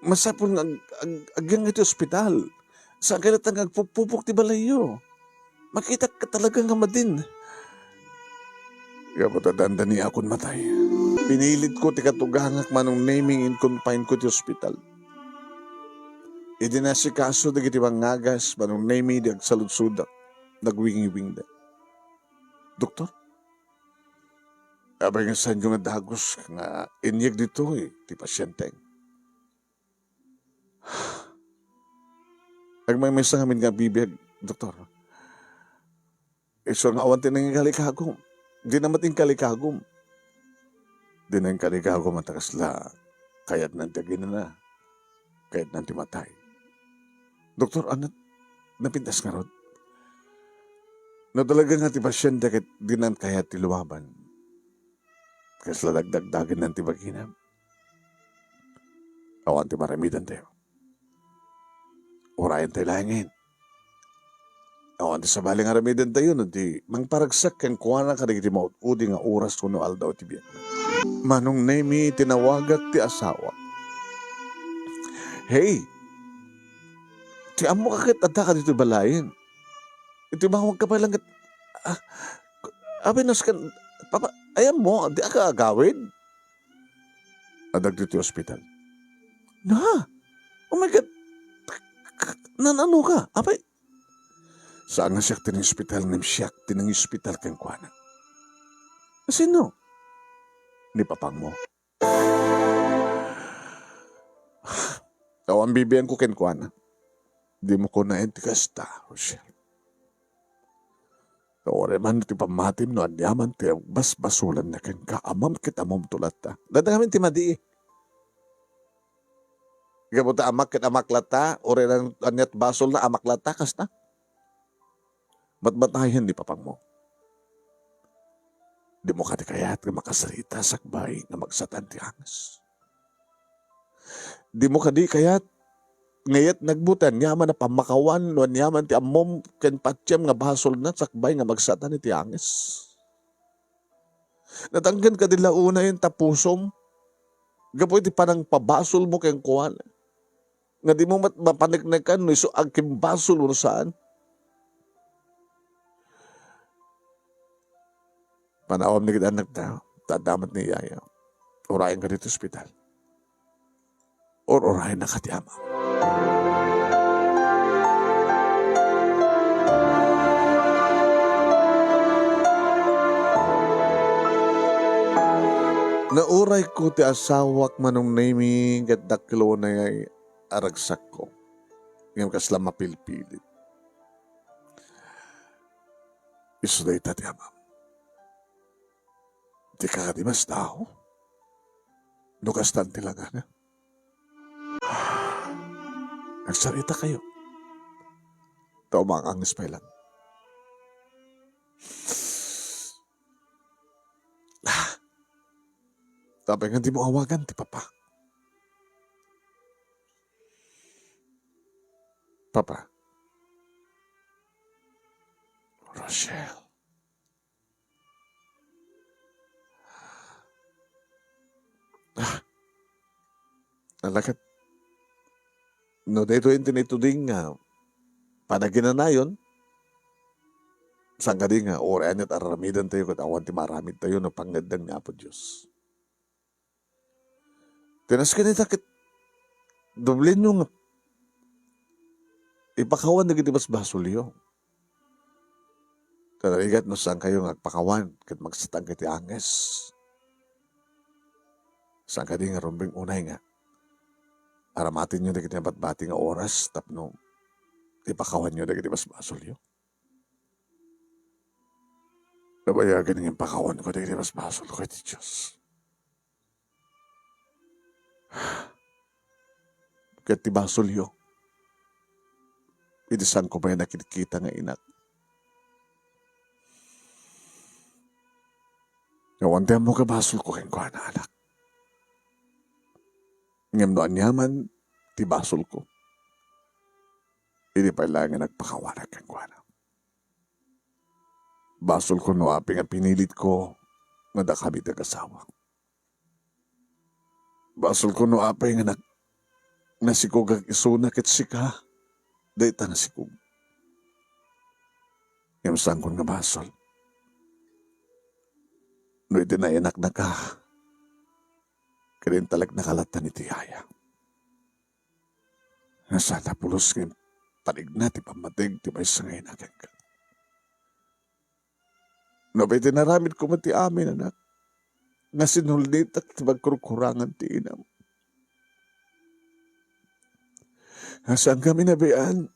Masapul nga ag-, ag-, agyang iti ospital. Saan kayo latta nga agpupupok ti balayyo. Makitak ka talaga nga madin. Gapu ta dandaniakon matay. Pinilitko ti katugangak, Manong Nemi, nga inconfineko iti ospital. Idi naasikaso dagiti pangagas, Manong Nemi, di agsaludsodak, nagwingiwingda. Doktor, apay nga saanyo nga dagus nga inyeg ditoy ti pasienteng? Agmaymaysa ngamin nga agbibiag, Doktor. Isu nga awan ti nanginkalikagum. Dina met inkalikagum. Dina inkalikagum ta kasla kayatnan ti aginana. Kayatnan ti matay. Doktor, ania, napintas ngarud? No talaga nga ti pasiente ket dinan kayat ti lumaban, kasla dagdagdagennan ti bagina. Awan ti maramidantayo. Urayantayo laengen. Awan ti sabali nga aramidantayo no di mangparagsak kenkuana kadagiti maud-udi nga oras wenno aldaw ti biag. Manong Nemi, tinawagak ti asawak. Hey! Ti ammoka ket addaka ditoy balayen. Iti bawagka pay lang ket, ah, apay nasken, Papa, ay ammo, diak agawid? Adda ditoy ospital. Na? Oh my God! Nan-ano ka? Apay, saan nga siak ti nangospital ngem siak ti nangospital kenkuana. Sino? Ni papangmo. Awan bibiangko kenkuana. Dimo kunaen ti kasta, Rochelle. Ta uray man ti pammatim no aniaman ti basbasolanna kenka, amam ket ammom to latta. Dayta ngamin ti madi. Gapu ta amak ket amak latta, uray ania ti basolna, amak latta, kasta. Matmatayen ni papangmo. Dimo kadi kayat nga makasarita sakbay nga magsatan ti angis? Dimo kadi kayat nga iyatnagmo ti aniaman a pammakawan no aniaman ti ammom ken patiem nga basolna sakbay nga magsatan iti angis? Natangken kadi la unayen ta pusom gapu iti panangpabasolmo kenkuana, nga dimo met mapaneknekan no isu agkimbasol wenno saan? Panawanmi kadi, annakta, ta adda met ni yaya. Urayenka ditoy ospital. Ur-urayenna kadi, ama. Naurayko ti asawak, Manong Nemy, ket dakkel unay a ragsakko. Ngem kasla mapilpilit. Isu dayta ti amam. Dika kadi masdaaw no kastan ti langana? Agsarita kayo. Ta umang-angis pay lang. Ah, tapay nga di mo awagan ti papa. Papa. Rochelle. Ah. Ala ket, no daytoy ti naituding nga panaginanayon, saan kadi nga uray ania't ar-aramidantayo ket awan ti maaramidtayo no pangngeddeng ni Apo Dios? Ti nasken ita ket doblenyo nga ipakawan dagiti basbasolyo. Ta narigat no saankayo nga agpakawan ket magsatangkayo iti angis. Saan kadi nga rumbeng unay nga aramatenyo dagiti nabatbati nga oras tapno ipakawanyo dagiti basbasolyo? Nabayagen nga impakawanko dagiti basbasolko iti Dios. Ket ti basolyo, idi saanko pay nakitkita nga inak, awan ti ammok a basolko kenkuana, anak. Ngem no aniaman ti basolko, idi pay laeng nga nagpakawanak kenkuana. Basolko no apay nga pinilitko nga dakami ti agasawa. Basolko no apay nga nag-, nasikogak isuna ket sika, dayta nasikog. Ngem saankon nga basol no idi nainaknaka, ket intaleknaka latta iti yaya. Saan a pulos nga intaligna ti pammateg ti maysa nga ina kenka. No apay ti inaramidko met ti amin, anak, nga sinulnitak ti pagkurkurangan ti inam. Saanka minabian,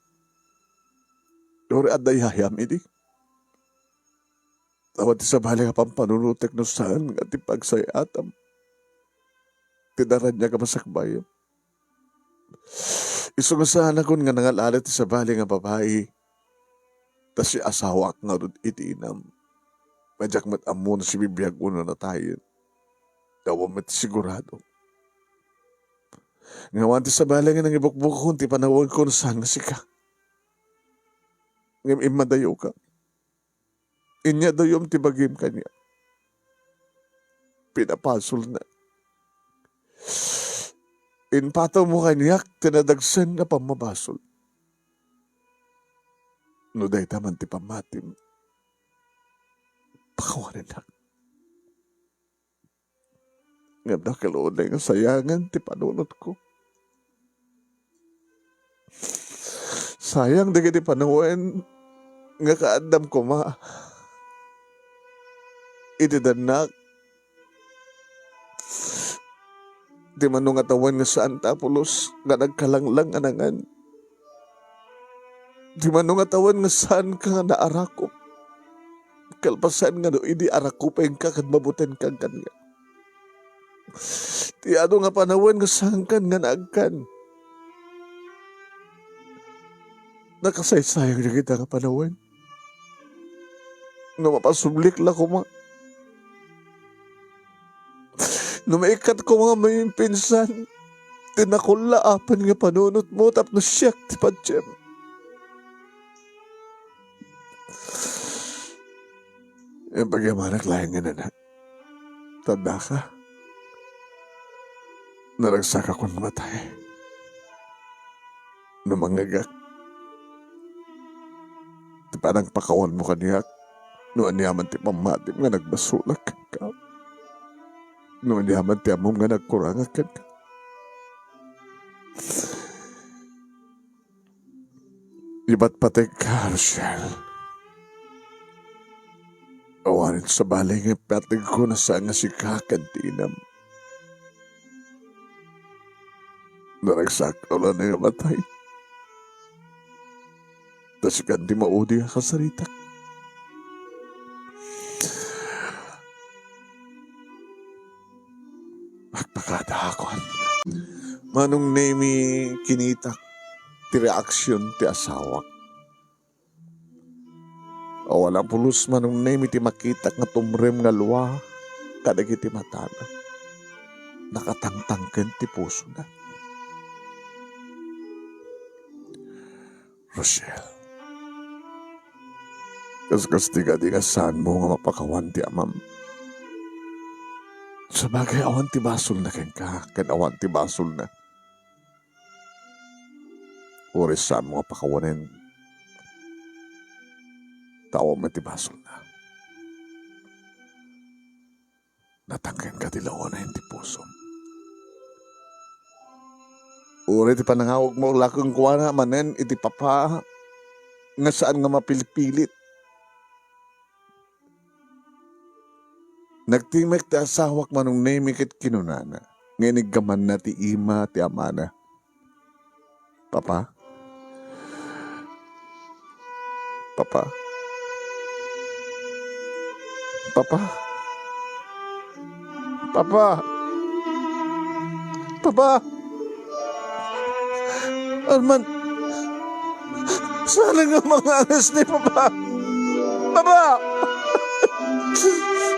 uray adda yayam idi. Awan ti sabali nga pampanunotek no saan nga ti pagsay-atam ti naraniag a masakbayam. Isu nga saanakon nga nangal-ala ti sabali nga babai, ta siasawak ngarud iti inam. Nga diak met ammo no sibibiag wenno natayen. Awan met sigurado. Nga awan ti sabali nga nangibukbukon ti panawenko no saan nga sika. Ngem immadayoka. Inyadayom ti bagim kaniak. Pinapasolna. Impatawmo kaniak ti nadagsen a pammabasol. No dayta man ti pammatim, pakawanennak. Ngem dakkel unay nga sayangen ti panunotko. Sayang dagiti panawen nga kaaddam koma iti dannak. Ti mano nga tawen nga saanta a pulos nga nagkalanglang a nangan. Ti mano nga tawen nga saanka nga naarakup. Kalpasan nga no idi arakupenka ket mabutenka kaniak. Ti adu nga panawen nga saankan nga naagkan. Nakasaysayang dagita nga panawen. No mapasublik la koma, no maikkat koma nga maminsan ti nakullaapen nga panunotmo tapno siak ti patiem. Ipagyamanak laeng nga nana. Tandaka, naragsakakon matay. No mangngegak, ti panangpakawanmo kaniak, no aniaman ti pammatim nga nagbasolak kenka, no aniaman ti ammom nga nagkurangak kenka. Ipatpategka, Rochelle. Awanen sabali nga ipategko no saan nga sika ken ti inam. Naragsakko la nga matay. Ta sikan ti maudi a kasaritak. Agpakadaakon. Manong Nemi, kinitak ti reaksion ti asawak. Awan a pulos, Manong Nemi, ti makitak nga tumrem nga lua kadagiti matana. Nakatangtangken ti pusona. Rochelle, kaskas ti kadi nga saanmo nga mapakawan ti amam. Sabagay, awan ti basolna kenka, ken awan ti basolna. Uray saanmo nga pakawanen, ta awan met ti basolna. Natangkenka ti laonen ti pusom. Uray ti panangawagmo la kenkuana manen iti papa nga saan nga mapilpilit. Nagtimek ti asawak, Manong Nemi, ket kinunana nga iniggamanna ti ima ti amana. Papa? Papa? Papa? Papa? Papa? Arman, saan nga umanganges ni Papa? Papa!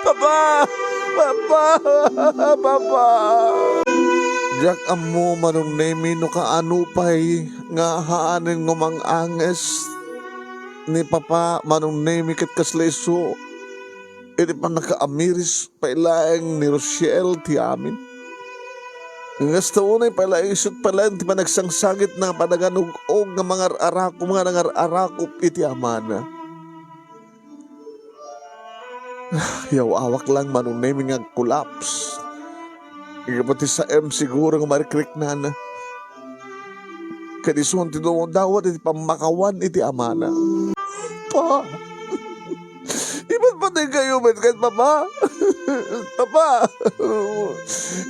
Papa! Papa! Papa! Diak ammo, Manong Nemi, no kaano pay nga haanen nga umanganges ni Papa, Manong Nemi, ket kasla isu iti pannakaamiris pay laeng ni Rochelle ti amin. Ngem kasta unay pay laeng, isut' pay laeng ti panagsangsangitna nga panaganug-og nga mangar-arakup, nga nangar-arakup iti amana. Yaw-awak laeng, Manong Nemi, nga agkolaps. Gapu ti saem siguro nga marikriknana. Ket isu ti dumawdawat iti pammakawan iti amana. Pa, ipatpateg kayo met ket, Papa. Papa,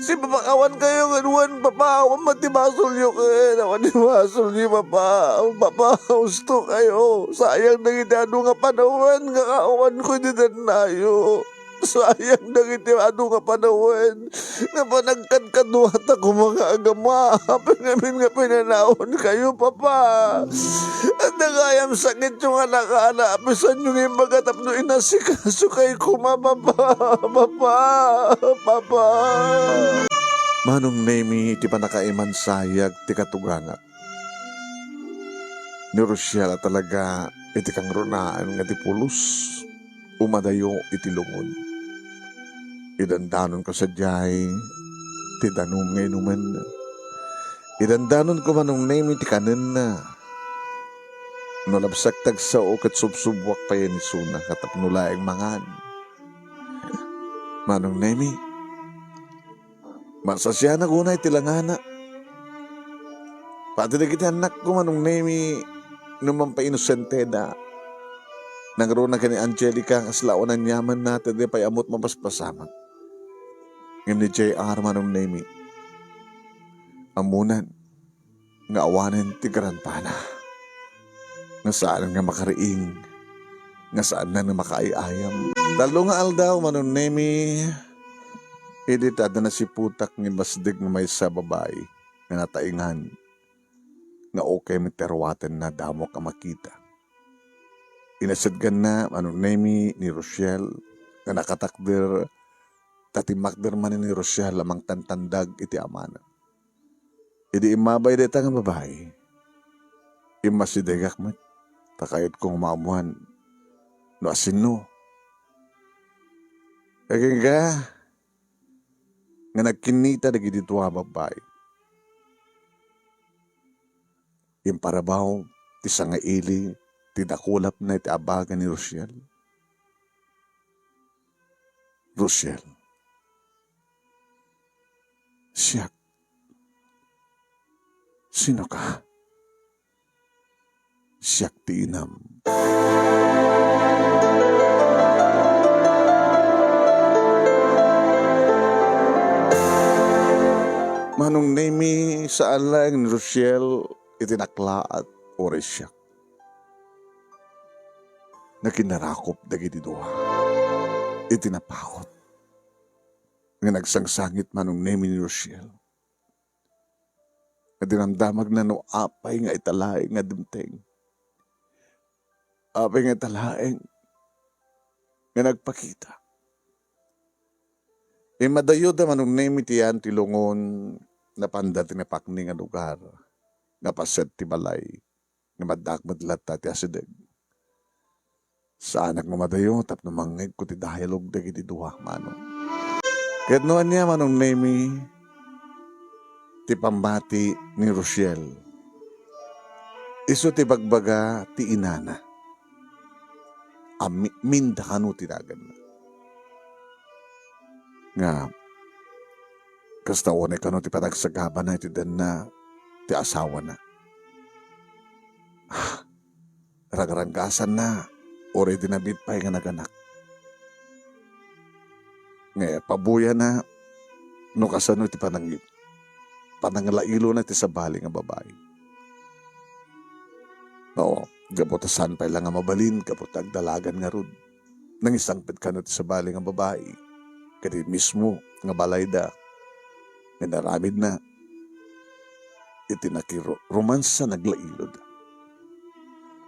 sipapakawan kayo ken wen, Papa. Awan met ti basolyo ken, awan ti basolyo, Papa. Papa, husto kayo. Sayang dagiti adu nga panawen nga kaawanko iti dennayo. Sayang dagiti adu nga panawen nga panagkadkaduata koma nga agama. Apay ngamin nga pinanawan kayo, Papa? Adda gayam sakityo nga nakala, apisanyo nga imbaga tapno inasikaso kay koma, Papa, Papa, Papa. Manong Nemi, iti pannakaimansayag ti katugangak. Ni Rochelle a talaga iti kangrunaan nga ti pulos, umadayo iti lungon. Idandanonko sadiay ti danum nga inumenna. Idandanonko, Manong Nemi, ti kanenna. No labsak ti agsao ket subsubwak payen isuna nga tapno laeng mangan. Manong Nemi, masasianak unay ti langana. Pati dagiti annakko, Manong Nemi, no mampainosenteda, nangruna ken ni Angelica, kasla awan aniamanna, ta di pay ammot mapaspasamak. Ngem ni J R, Manong Nemi, Ammonan nga awanen ti grandpana, nga saan nga makariing, nga saan nga makaay-ayam. Tallo nga aldaw, Manong Nemi, idi ta adda nasiputak nga immasdeg nga maysa a babai nga nataengan, nga ukay met ti aruatenna damok a makita. Inasedganna, Manong Nemi, ni Rochelle nga nakatakder, ta timmakder manen ni Rochelle a mangtantandag iti amana. Idi immabay dayta nga babai, immasidegak met, ta kayatko nga maammoan no asino. Agingga nga nagkinnita dagiti dua a babbai. Imparabaw ti sangaili ti dakulapna iti abaga ni Rochelle. Rochelle. Siak. Sino ka? Siak ti inam. Manong Nemi, saan laeng ni Rochelle iti naklaat uray siak. Nakinarakop dagiti dua iti napakot nga nagsangsangit, Manong Nemi, ni Rochelle. Nga dinamdamagna no apay nga ita laeng nga dimteng. Apay nga ita laeng nga nagpakita. Immadayoda, Manong Nemi, ti yan ti lungon, napanda ti napakni nga lugar nga paset ti balay nga maddaak met latta ti asideg. Saanak nga madayo tapno mangngegko ti dialogue dagiti dua, Manong. Ket no ania, Manong Nemi, ti pammati ni Rochelle, isu ti bagbaga ti inana. Ami-, Minda kano ti naganna. Nga, kasta unay kano ti panagsagabana iti denna ti asawana. Ah, rangranggasanna, uray dinamit pay nga naganak. Nga, pabuyana, no kasano ti panang-, pananglailona ti sabali nga babai. Oo, gapu ta saan pay la nga mabalin, gapu ta agdalagan ngarud. Nangisangpet kano ti sabali nga babai, ket iti mismo nga balayda, nga inaramidna iti nakiromansa naglailod.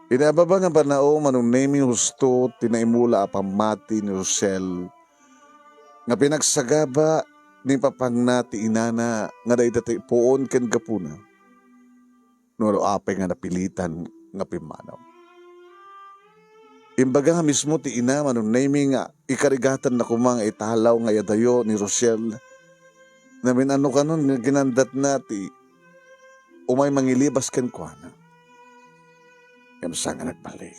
Iti ababa nga banao, Manong Nemi, husto ti naimula a pammati ni Rochelle nga pinagsagaba ni papangna ti inana nga dayta ti puon ken gapuna. No apay nga napilitan nga pimmanaw. Imbaga nga mismo ti ina, Manong Nemi, nga ikarigatanna koma nga italaw nga iyadayo ni Rochelle. Namin-ano kanon nga ginandatna ti umay mangilibas kenkuana. Ngem saan nga nagbalik.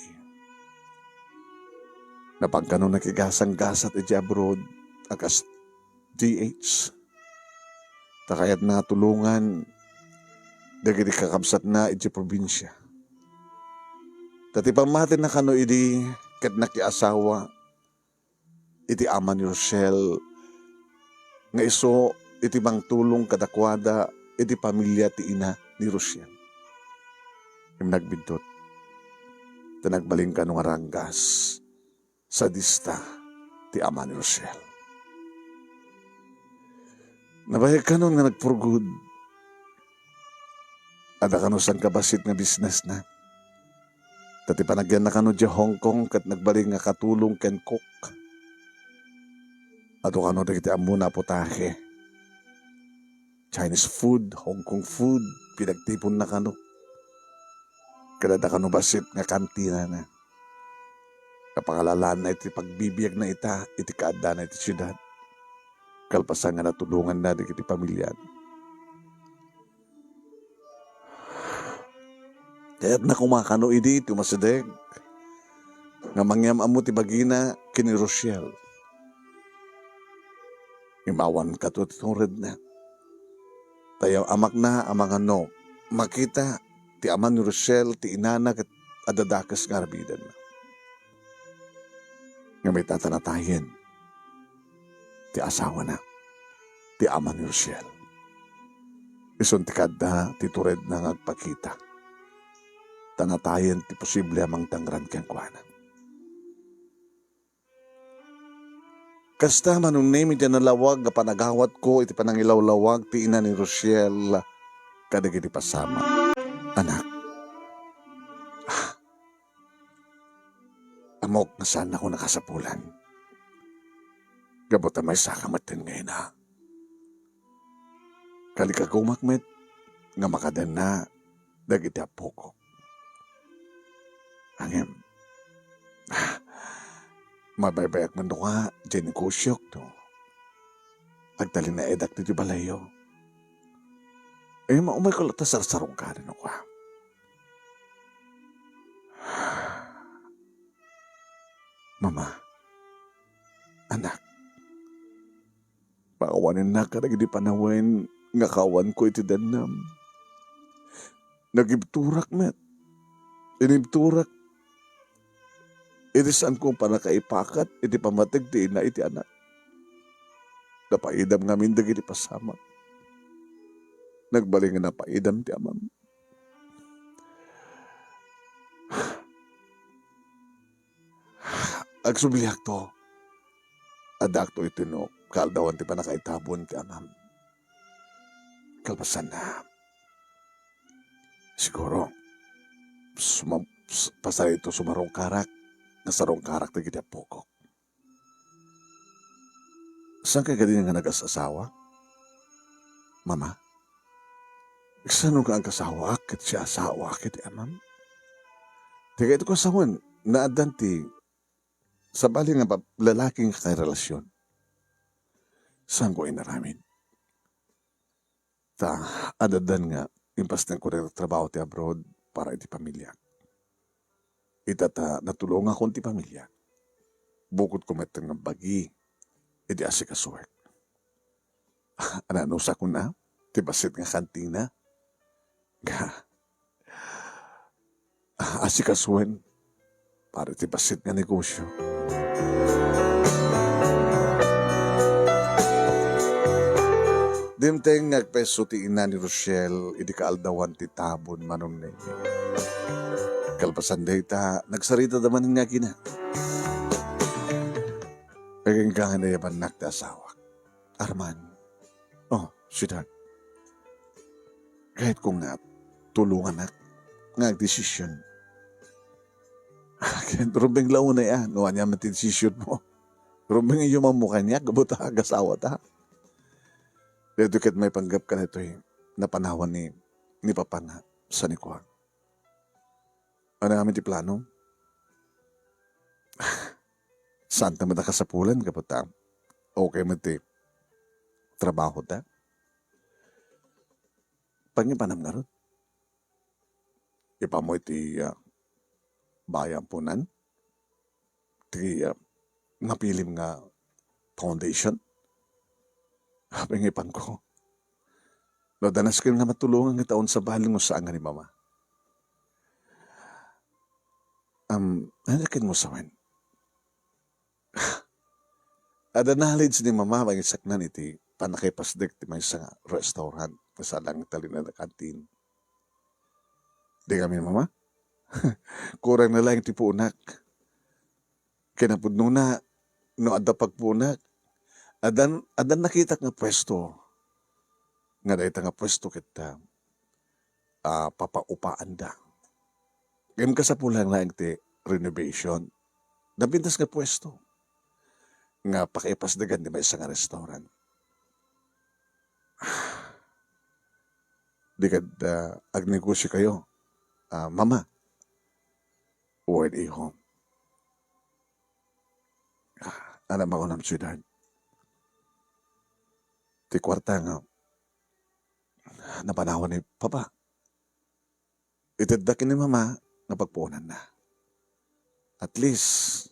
Napan kano nakigasanggasat iti abroad a kas D H. Ta kayatna nga tulongan dagiti kakabsatna iti probinsia. Ta ti pammatina kano idi ket nakiasawa iti ama ni Rochelle nga isu iti mangtulong kadakuada iti pamilia ti ina ni Rochelle. Ngem nagbiddut, ta nagbalin kano nga ranggas. Sadista ti ama ni Rochelle. Nabayag kanon nga nagpurgod. Adda kano sangkabassit nga businessna. Ta ti panagyanna kano idiay Hong Kong ket nagbalin nga katulong ken cook. Adu kano dagiti ammona a putahe. Chinese food, Hong Kong food, pinagtiponna kano. Ket adda kano bassit nga kantinana. Kapangalalaanna iti pagbibiagna ita iti kaaddana iti siudad. Kalpasan nga natulonganna dagiti pamiliana. Kayatna koma kano idi ti umasideg nga mangyam-ammo ti bagina ken ni Rochelle. Imawan kato ti turedna. Tayaw amakna a mangano, makita ti ama ni Rochelle ti inana ket adda dakes nga aramidenna. Ngem ita ta natayen ti asawana, ti ama ni Rochelle. Isun ti kaadda ti turedna nga agpakita, ta natayen ti posible a mangtangran kenkuana. Kasta, Manong Nemi, ti nalawag nga panagawatko iti panangilawlawag ti ina ni Rochelle kadagiti pasamak. Anak, ah, ammok nga saannako nakasapulan. Gapu ta maysaka metten nga ina. Kalikagumak met nga makadenna dagiti appokok. Ngem, mabaybayak man no nga diay negosiok no agtalinaedak ditoy balayyo. Eh, maumayko latta sarsarungkadan no kua. Mama, anak, pakawanennak kadagiti panawen nga kaawanko iti dennem. Nagibturak met. Inibturak iti saanko a pannakaipakat iti pammateg ti ina iti anak. Napaidam ngamin dagiti pasamak. Nagbalin nga napaidam ti amam. Agsubliakto. Addaakto iti no kaaldawan ti pannakaitabon ti amam. Kalpasanna, siguro, suma-, s-, pasarito sumarungkarak, nasarungkarak dagiti appokok. Saan kay kadi nga nagas-asawa? Mama, saan nga agkasawaak ket siasawak iti amam? Ti kayatko a sawen, naaddan ti sabali nga bab-, lalaki nga karelasyon. Saanko inaramid. Ta, adaddan nga, impastengko dayta trabaho ti abroad para iti pamiliak. Ita ta natulongakon ti pamiliak, bukodko met nga bagi iti asikasuek. Ananusakon a, ti bassit nga kantina. Nga, asikasuen para iti bassit nga negosio. Dimteng nga agpesto ti ina ni Rochelle idi kaaldawan ti tabon, Manong Nemi. Kalpasan dayta, nagsaritada manen nga agina. Agingga nga nayabannak ti asawak. Arman, oh, sweetheart, kayatko nga tulonganak nga agdesisyon. Ket rumbeng la unay a, no ania met ti desisyon mo. Rumbeng iyumam mo kaniak, gapu ta agasawa ta. Daytoy ket maipanggep kadaytoy napanawan ni, ni Papa nga sanikua. Ania ngamin ti plano? Saanta met a kasapulan gapu ta okay met ti trabaho ta. Pangipanam ngarud. Ipammo iti, ah, bayan punan. Ti, ah, napilim nga foundation. Apay nga ipanko? No, danas ken nga matulongan nga taon sa bali mo saan nga ni Mama. Um, ano ken mo sawen? Ada knowledge ni Mama, mangisaknan iti pannakaipasdek ti maysa nga restaurant, nga sadang Italian a canteen. Di kami, Mama? Kurang na lang ti punak. Kinapudnona, no adda pagpunak, adan, adan nakitak nga pwesto. Nga dayta nga pwesto ket, ah, ah, papaupaanda. Ngem kasapulan laeng ti renovation. Napintas nga pwesto nga pakaipasdegan ti maysa nga restaurant. Di kad, ah, agnegosyo kayo, ah, Mama? Wen, iho. Ah, anak, makunam, sweetheart. Ti kuarta nga napanawan ni Papa, itedda ken ni Mama nga pagpuonanna. At least,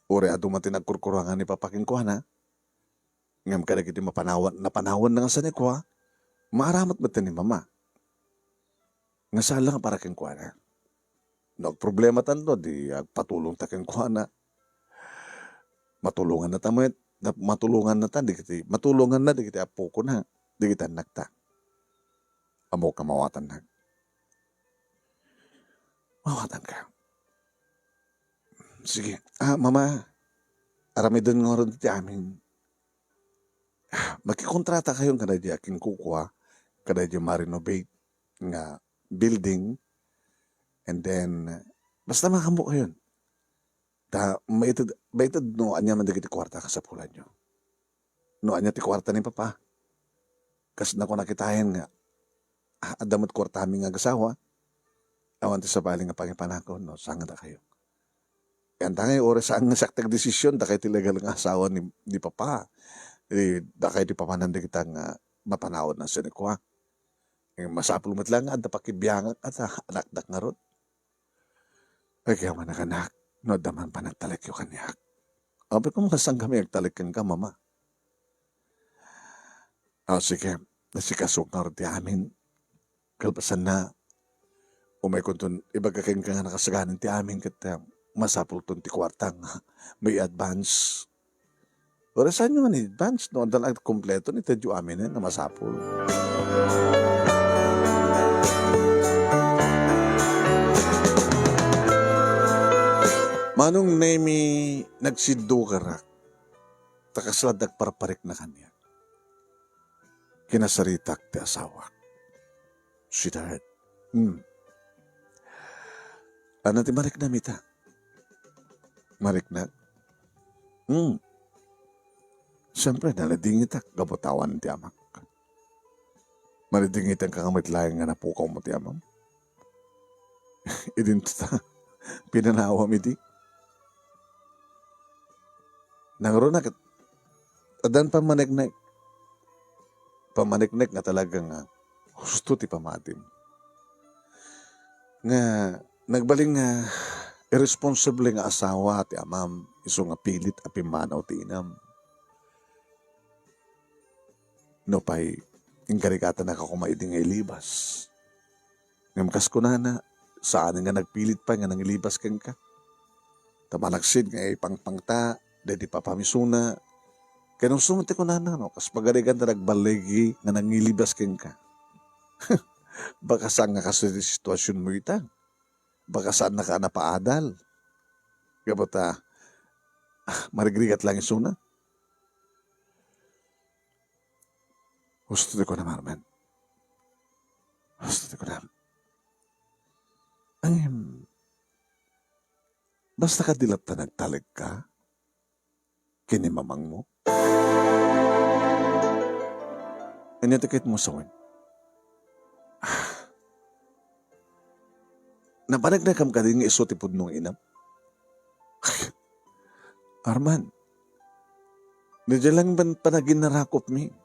uray adu man ti nagkurkurangan ni Papa kenkuana, ngem kadagiti mapanawan, napanawanna nga sanikua, maaramut met ni Mama. Nga sala nga para kenkuana. No agproblema tanto, di agpatulong ta kenkuana. Matulonganna ta met, nap-, matulonganna ta, dagiti, matulonganna dagiti apokona, dagiti annakta. Ammok nga mawatannak. Mawatanka. Sige. Ah, Mama, aramiden ngarud ti amin. Makikontratakayon kadaydi a kinkukua, kadaydi ma-renovate nga building, and then, basta makaammokayon. Ta maited, maited no aniaman dagiti kuarta a kasapulanyo. No ania ti kuarta ni Papa, kas nakunak itayen nga, ah, adda met kuartami nga agasawa, awan ti sabali nga pangipanakon no sangadakayo. Kayatna ngay, uray saan nga siak ti agdesisyon, dakay ti legal nga asawa ni, ni Papa. Eh, dakay ti papanan dagita nga mapanawan a sinikua. Eh, masapul met laeng nga adda pakibiangak a ta anakdak ngarud. Agyaman a kanak, no adda man panagtalekyo kaniak. Apay, koma, saan kami agtalek kenka, Mama? Ah, sige. Asikasoak ngarud ti amin. Kalpasanna, umaykonton ibaga kenka nga nakasaganan ti amin ket, ah, masapulton ti kuarta nga mai-advance. Uray saanyo nga ni-advance no adda la kompleto, itedyo aminen a masapul. Manong Nemi, nagsiddukarak, ta kasla dagparparikna kaniak. Kinasaritak ti asawak. Sweetheart. Hmm. Ania ti mariknam ita? Mariknak? Hmm. Siyempre, nalidingitak gapu ta awan ti amak. Malidingitanka nga met laeng nga napukawmo ti amam. Idinto ta, pinanawam idi. Nangruna ket, addan pammaneknek. Pammaneknek nga talaga nga husto ti pammatim. Nga nagbalin nga irresponsable nga asawa ti amam, isu nga pilit a pimmanaw ti inam. Nupay, inkarigatanaka koma idi nga ilibas. Ngem kas kunana, saan nga nagpilit pay nga nangilibas kenka. Ta malaksid nga ipangpangta daydi papamisuna. Ken no, isu met ti kunana, no, kas pagarigan ta nagballigi nga nangilibas kenka. Baka saan nga kastoy ti situasionmo ita. Baka saannaka a napaadal. Gapu ta, ah, marigrigat lang isuna. Husto ti kunam, Arman. Husto ti kunam. Ngem, basta kadi latta nagtalekka ken ni mamangmo. Ania ti kayatmo sawen? Ah. Napaneknekam kadi nga isu ti pudno nga inam? Arman, daydiay lang ban-, panaginnarakupmi.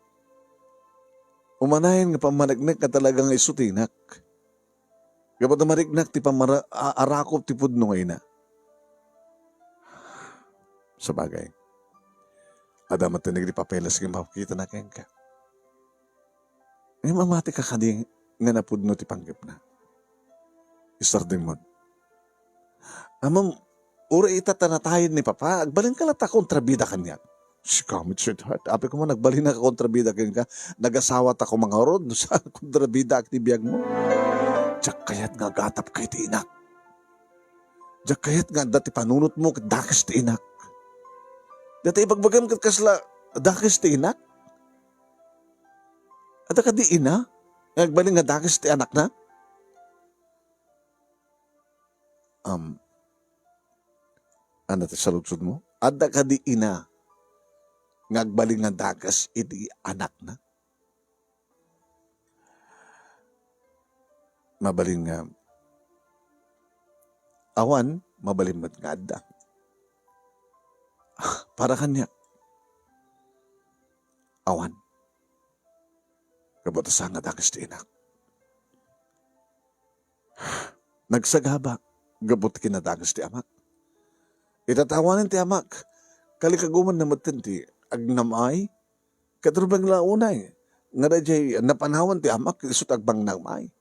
Umanayen nga pammaneknek nga talaga nga isu ti inak. Gapu ta mariknak ti pammara-, a-, arakop ti pudno nga ina. Sabagay, adda met ti nagripapeles nga mapakitana kenka. Ngem amatika kadi nga napudno ti panggepna? Isardengmon. Amam, uray ita ta natayen ni Papa, agbalinka latta a kontrabida kaniak. Sika met, sweetheart. Apay koma, nagbalinka a kontrabida kenka. Nagasawata koma ngarud, no saan a kontrabidaak ti biagmo. Diak kayat nga agatapka iti inak. Diak kayat nga adda ti panunotmo ket dakes ti inak. Dayta ibagbagam ket kasla dakes ti inak? Adda kadi ina nga agbalin nga dakes ti anakna? Am, ania ti saludsodmo? Adda kadi ina nga agbalin nga dakes iti anakna? Mabalin nga awan, mabalin met nga adda. Para kaniak, awan. Gapu ta saan nga dakes ti inak. Nagsagaba gapu ti kinadakes ti amak. Ita ta awanen ti amak, kalikagumanna metten ti agnam-ay. Ket rubeng la unay nga daydiay napanawan ti amak, isu ti agnam-ay.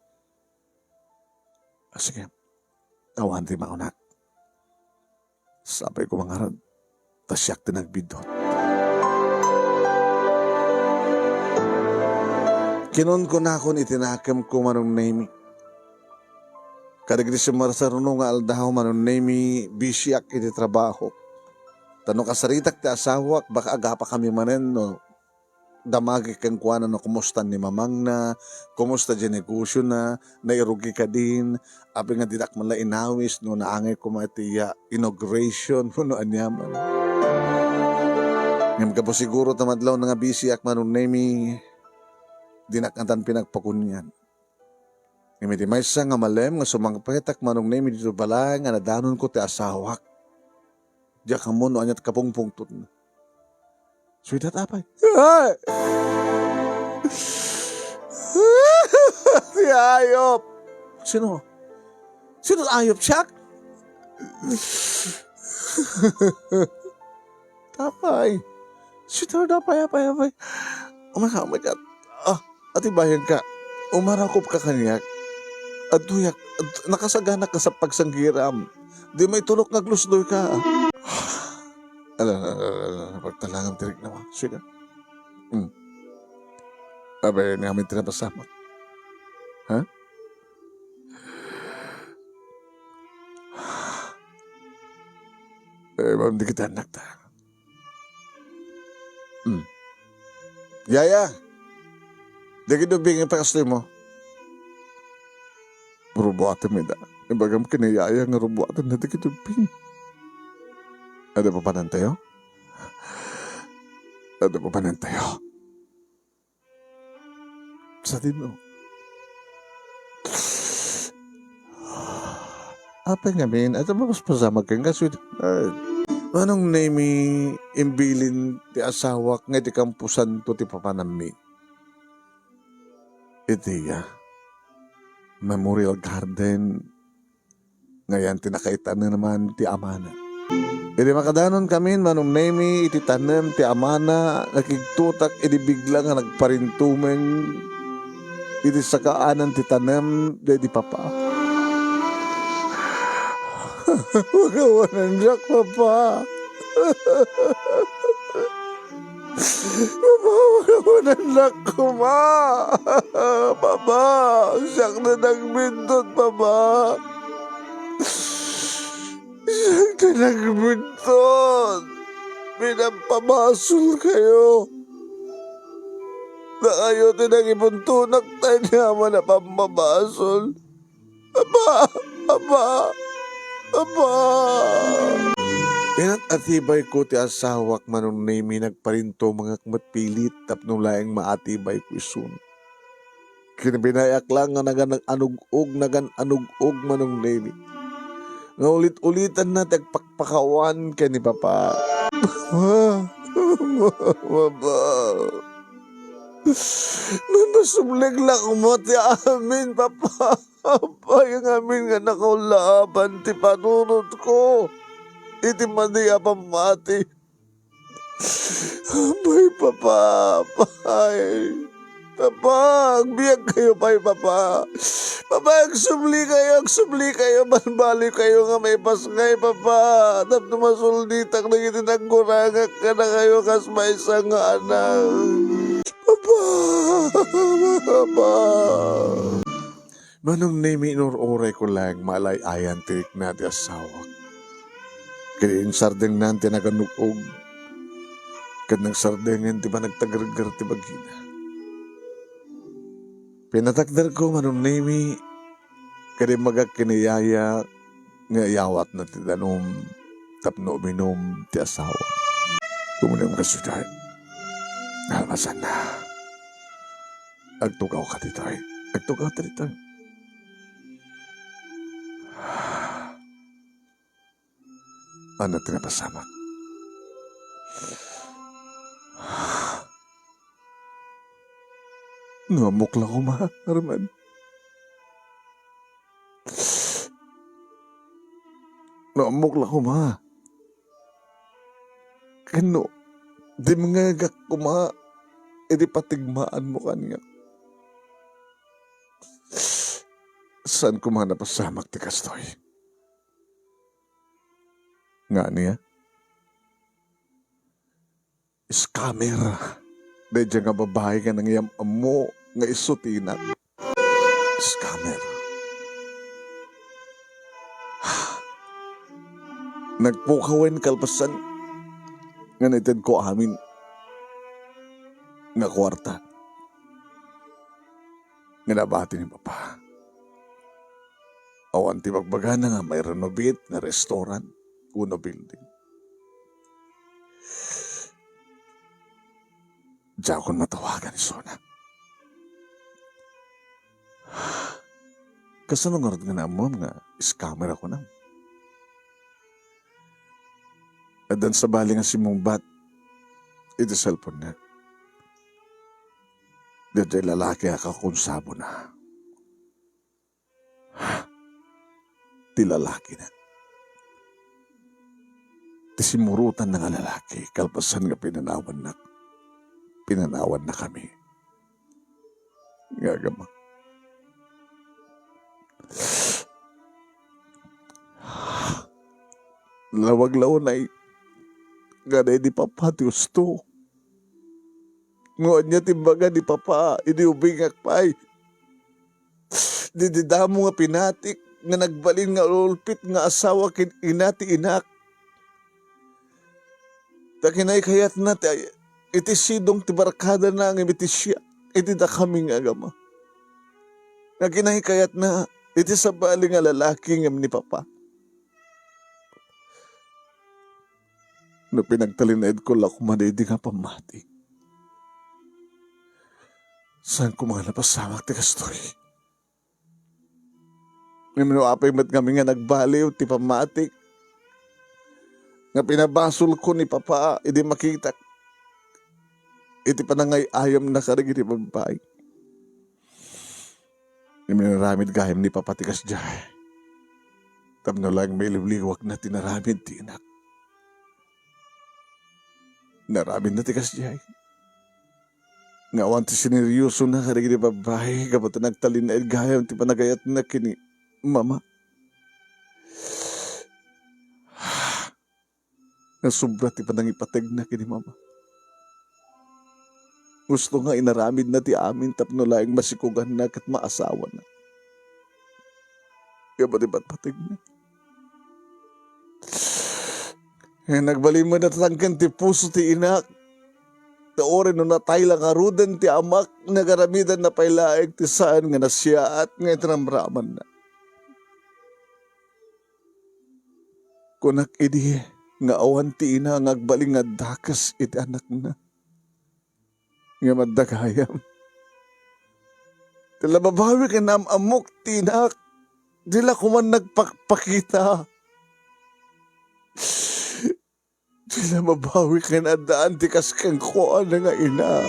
Ah, sige, awan ti makunak. Sapay koma ngarud ta siak ti nagbiddut. Kinunkunakon iti nakemko, Manong Nemi. Kadagiti sumarsaruno nga aldaw, Manong Nemi, bisiak iti trabaho. Ta no kasaritak ti asawak, baka agapakami manen no damagek kenkuana no kumusta ni mamangna, kumusta diay negosiona, nairugi kadin, apay nga dinak man la inawis no naangay koma iti iya inauguration wenno aniaman. Ngem gapu siguro ta madlaw nga bisiak, Manong Nemi, dinak ngatan pinagpakunian. Ngem iti maysa nga malem nga sumangpetak, Manong Nemi, ditoy balay nga nadanonko ti asawak, diak ammo no ania ti kapungpungtotna. Sweetheart, apay? Ay! Ti ayop! Sino? Sino ayop, siak? Apay? Sweetheart, apay, apay, apay? Oh my God, oh my God. Ah, atibayanka. Umarakop ka kaniak. Adtoyak, ad-, nakasaganak ka sa pagsanggiram. Di maitulok nga aglusdoyka. Ala, ala, ala, ala, pagtalangam ti riknama. Sige. Hmm. Apay, ni amin ti napasamak. Ha? Eh, ma'am, di kita anak ta. Hmm. Yaya, dagiti ubbing, ipakastoy mo. Rubuatem ida. Ibagam ken ni Yaya nga rubuatenna dagiti ubbing. Adda papanantayo? Adda papanantayo? Sadino? Apay ngamin, adda mapaspasamak kenka, sweetheart. Manong Nemi, imbilin ti asawak nga iti kamposanto ti papanammi. Iti, ah, Memorial Garden, nga ayan ti nakaitaneman ti amana. Idi makadanon kamin, Manong Nemi, iti tanem ti amana, nakigtotak idi bigla nga nagparintumeng iti sakaanan ti tanem daydi papa. Pakawanannak, papa. Papa, pakawanannak koma. Papa, siak ti nagbintot, papa. Siak ti nagbintot. Pinapabasolkayo. Dakayo ti nangibuntonak ta aniaman a pampabasol. Papa! Papa! Papa! Inat-atibayko ti asawak, Manong Nemi, nagparintumengak met pilit tapno laeng maatibayko isun. Ken binayak la nga nagan-anug-og, nagan-anug-og, Manong Nemi, nga ulit-ulitanna ti agpakpakawan ken ni Papa. Papa! Papa! Mapasubli la koma ti amin, Papa. Apay ngamin nga nakaulaaban ti panunotko iti madi a pammati. Apay, Papa, apay. Papa, agbiagkayo pay, Papa. Papa, agsublikayo, agsublikayo, balbaliwkayo nga maipasngay, Papa. Tapno masulditak dagiti nagkurangak kadakayo kas maysa nga anak. Papa! Papa! Manong Nemi, inur-urayko laeng malay-ayan ti rikna ti asawak. Ket insardengnan ti naganug-og, ket nagsardengen ti panagtagregger ti bagina. Pinatakderko, Manong Nemi, ket imbagak ken ni Yaya nga iyawatna ti danum tapno uminum ti asawa. Uminum ka, sweetheart. Nalmasanna. Agtugawka ditoy. Agtugawka ditoy. Ania ti napasamak? No ammok la koma, Arman. No ammok la koma. Ken no dimngegak koma iti patigmaanmo kaniak. Saan koma napasamak ti kastoy? Nga ania? Scammer. Daydiay nga babai nga nangyam-ammo nga isu ti inak. Scammer. Nagpukawen kalpasan nga naitedko amin nga kuarta nga nabati ni Papa. Awan ti bagbagana nga mairenovate nga restaurant wenno building. Diakon matawagan isuna. Kasano ngarud nga naammuam nga scammer a kunam? Addan sabali nga simmungbat iti cellphone-na. Daydiay lalaki a kakonsabona. Ti lalakina. Ti simmurotanna nga lalaki, kalpasan nga pinanawannak. Pinanawannakami nga agama. Lawag la unay nga daydi Papa ti usto. Ngem ania ti imbaga ni Papa idi ubingak pay? Daydi damo nga pinatik nga nagbalin nga ululpit nga asawa ken ina ti inak. Ta kinaykayatna ti, iti sidong ti barkadana ngem iti siak, iti dakami nga agama. Nga kinaykayatna iti sabali nga lalaki ngem ni Papa. No pinagtalinaedko la koma daydi nga pammati, saan koma nga napasamak ti kastoy? Ngem no apay met ngamin nga nagbaliw ti pammatik nga pinabasolko ni Papa idi makitak iti panangay-ayamna kadagiti babbai. Ngem inaramid gayam ni Papa ti kasdiay. Tapno laeng mailiwliwakna ti inaramid ti inak. Inaramidna ti kasdiay. Nga awan ti sineryosona kadagiti babbai gapu ta nagtalinaed gayam ti panagayatna ken ni Mama. Nasobra ti panangipategna ken ni Mama. Gusto nga inaramidna ti amin tapno laeng masikoganna ket maasawana. Gapu ti patpategna. Eh, nagbalin met a natangken ti puso ti inak. Ta uray no natay la ngaruden ti amak, nagaramidanna pay laeng ti saan nga nasiaat nga itramramanna. Kunak idi nga awan ti ina nga agbalin nga dakes iti anakna. Ngem adda gayam. Ti la mabawi ken am-ammok ti inak. Di la koman nagpakpakita. Di la mabawi ken addaan ti kas kenkuana nga ina.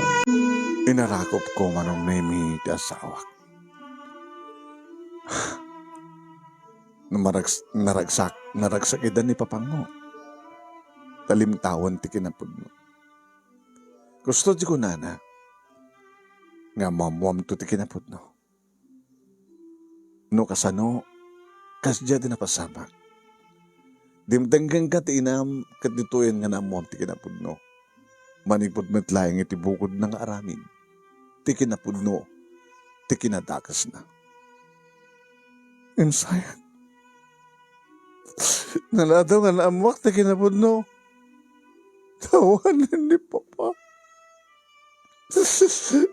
Inarakopko, Manong Nemi, ti asawak. Narags-, naragsak, naragsak ida ni papango. Talimtawen ti kinapudno. Kusto ti kunana nga ammoammoamto ti kinapudno. No kasano, kasdiay ti napasamak. Dimdenggenka ti inam ket ditoyen nga naammoam ti kinapudno. Manipud met laeng iti bukodna nga aramid ti kinapudno ti kinadakesna. Ngem sayang, naladaw nga naammoak ti kinapudno. Awanen ni Papa.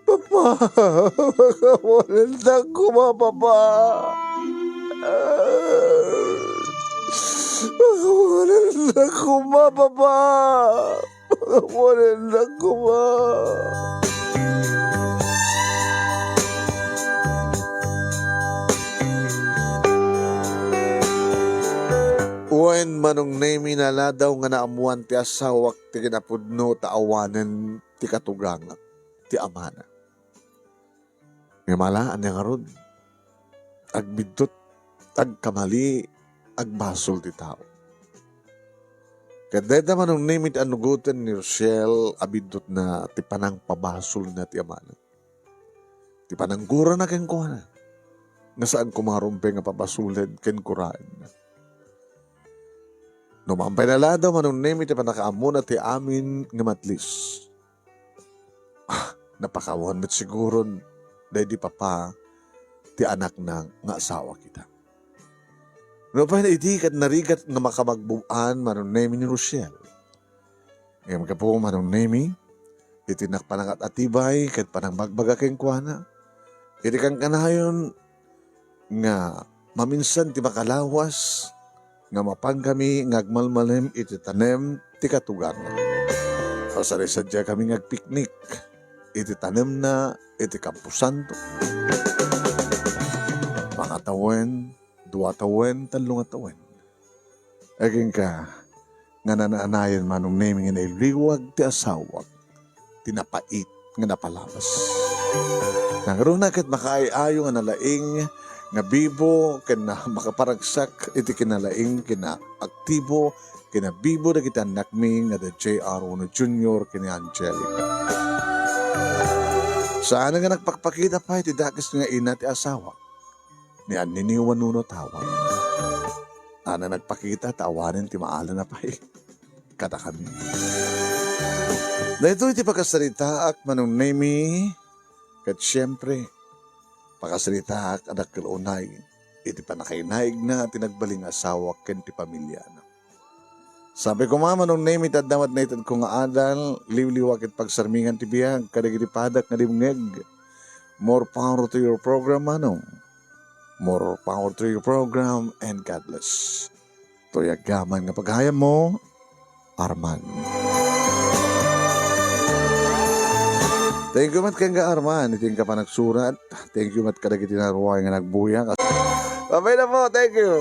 Papa! Pakawanendak koma, Papa! Pakawanendak koma, Papa! Pakawanendak koma! Wen, Manong Nemi, naladaw nga naammoan ti asawak ti kinapudno ta awanen ti katugangak ti amana. Ngem ala, ania ngarud? Agbiddut, agkamali, agbasol ti tao. Ket dayta Manong Nemi ti annugoten ni Rosel a biddutna ti panangpabasolna ti amana. Ti pananggurana kenkuana, nga saan koma rumbeng a pabasolen ken kuraenna. No maan pay naladaw, Manong Nemi, ti pannakaammona ti amin nga matlis. Ah, napakawan met siguron daydi papa ti anakna nga asawa kita. Nupay idi ket narigat nga makamagbub-an Manong Nemi ni Rochelle. Ngem gapu Manong Nemi, iti nak panangat-atibay ket panangbagbaga kenkuana, iti kankanayon nga maminsan ti makalawas nga mapankami nga agmalmalem iti tanem ti katugaran. Sasadi sadiakami nga agpiknik iti tanemna iti Camposanto. Mangatawen, dua tawen, tallo nga tawen. Agingga nga nanaanayan Manong Nemi nga nailiwag ti asawak ti napait nga napalabas. Nangruna ket makaay-ayo nga nalaing nga bibo ken na makaparagsak iti kinalaing kinaaktibo, kinabibo dagiti annakmi nga da J R wenno Junior ken ni Angelica. Saan nga nagpakpakita pay ti dakes nga ina ti asawak ni Annini wenno tawag. Ana nagpakita ta awanen ti maala na pay kadakami. Daytoy ti pakasaritaak Manong Nemi, ket siempre, pakasaritaak a dakkel unay iti pannakainaigna ti nagbaling nga asawak ken ti pamiliana. Sabi ko, Manong Nemi, ta adda met naitedko nga adal, liwliwa ket pagsarmingan ti biag kadagiti padak nga dimngeg. More power to your program, Manong. More power to your program and God bless. Toy agyaman nga pagayam mo, Arman. Thank you met ken ka, Arman, iti inka panagsurat. Thank you met kadagiti naruay nga nagbuya. Babay na po, thank you.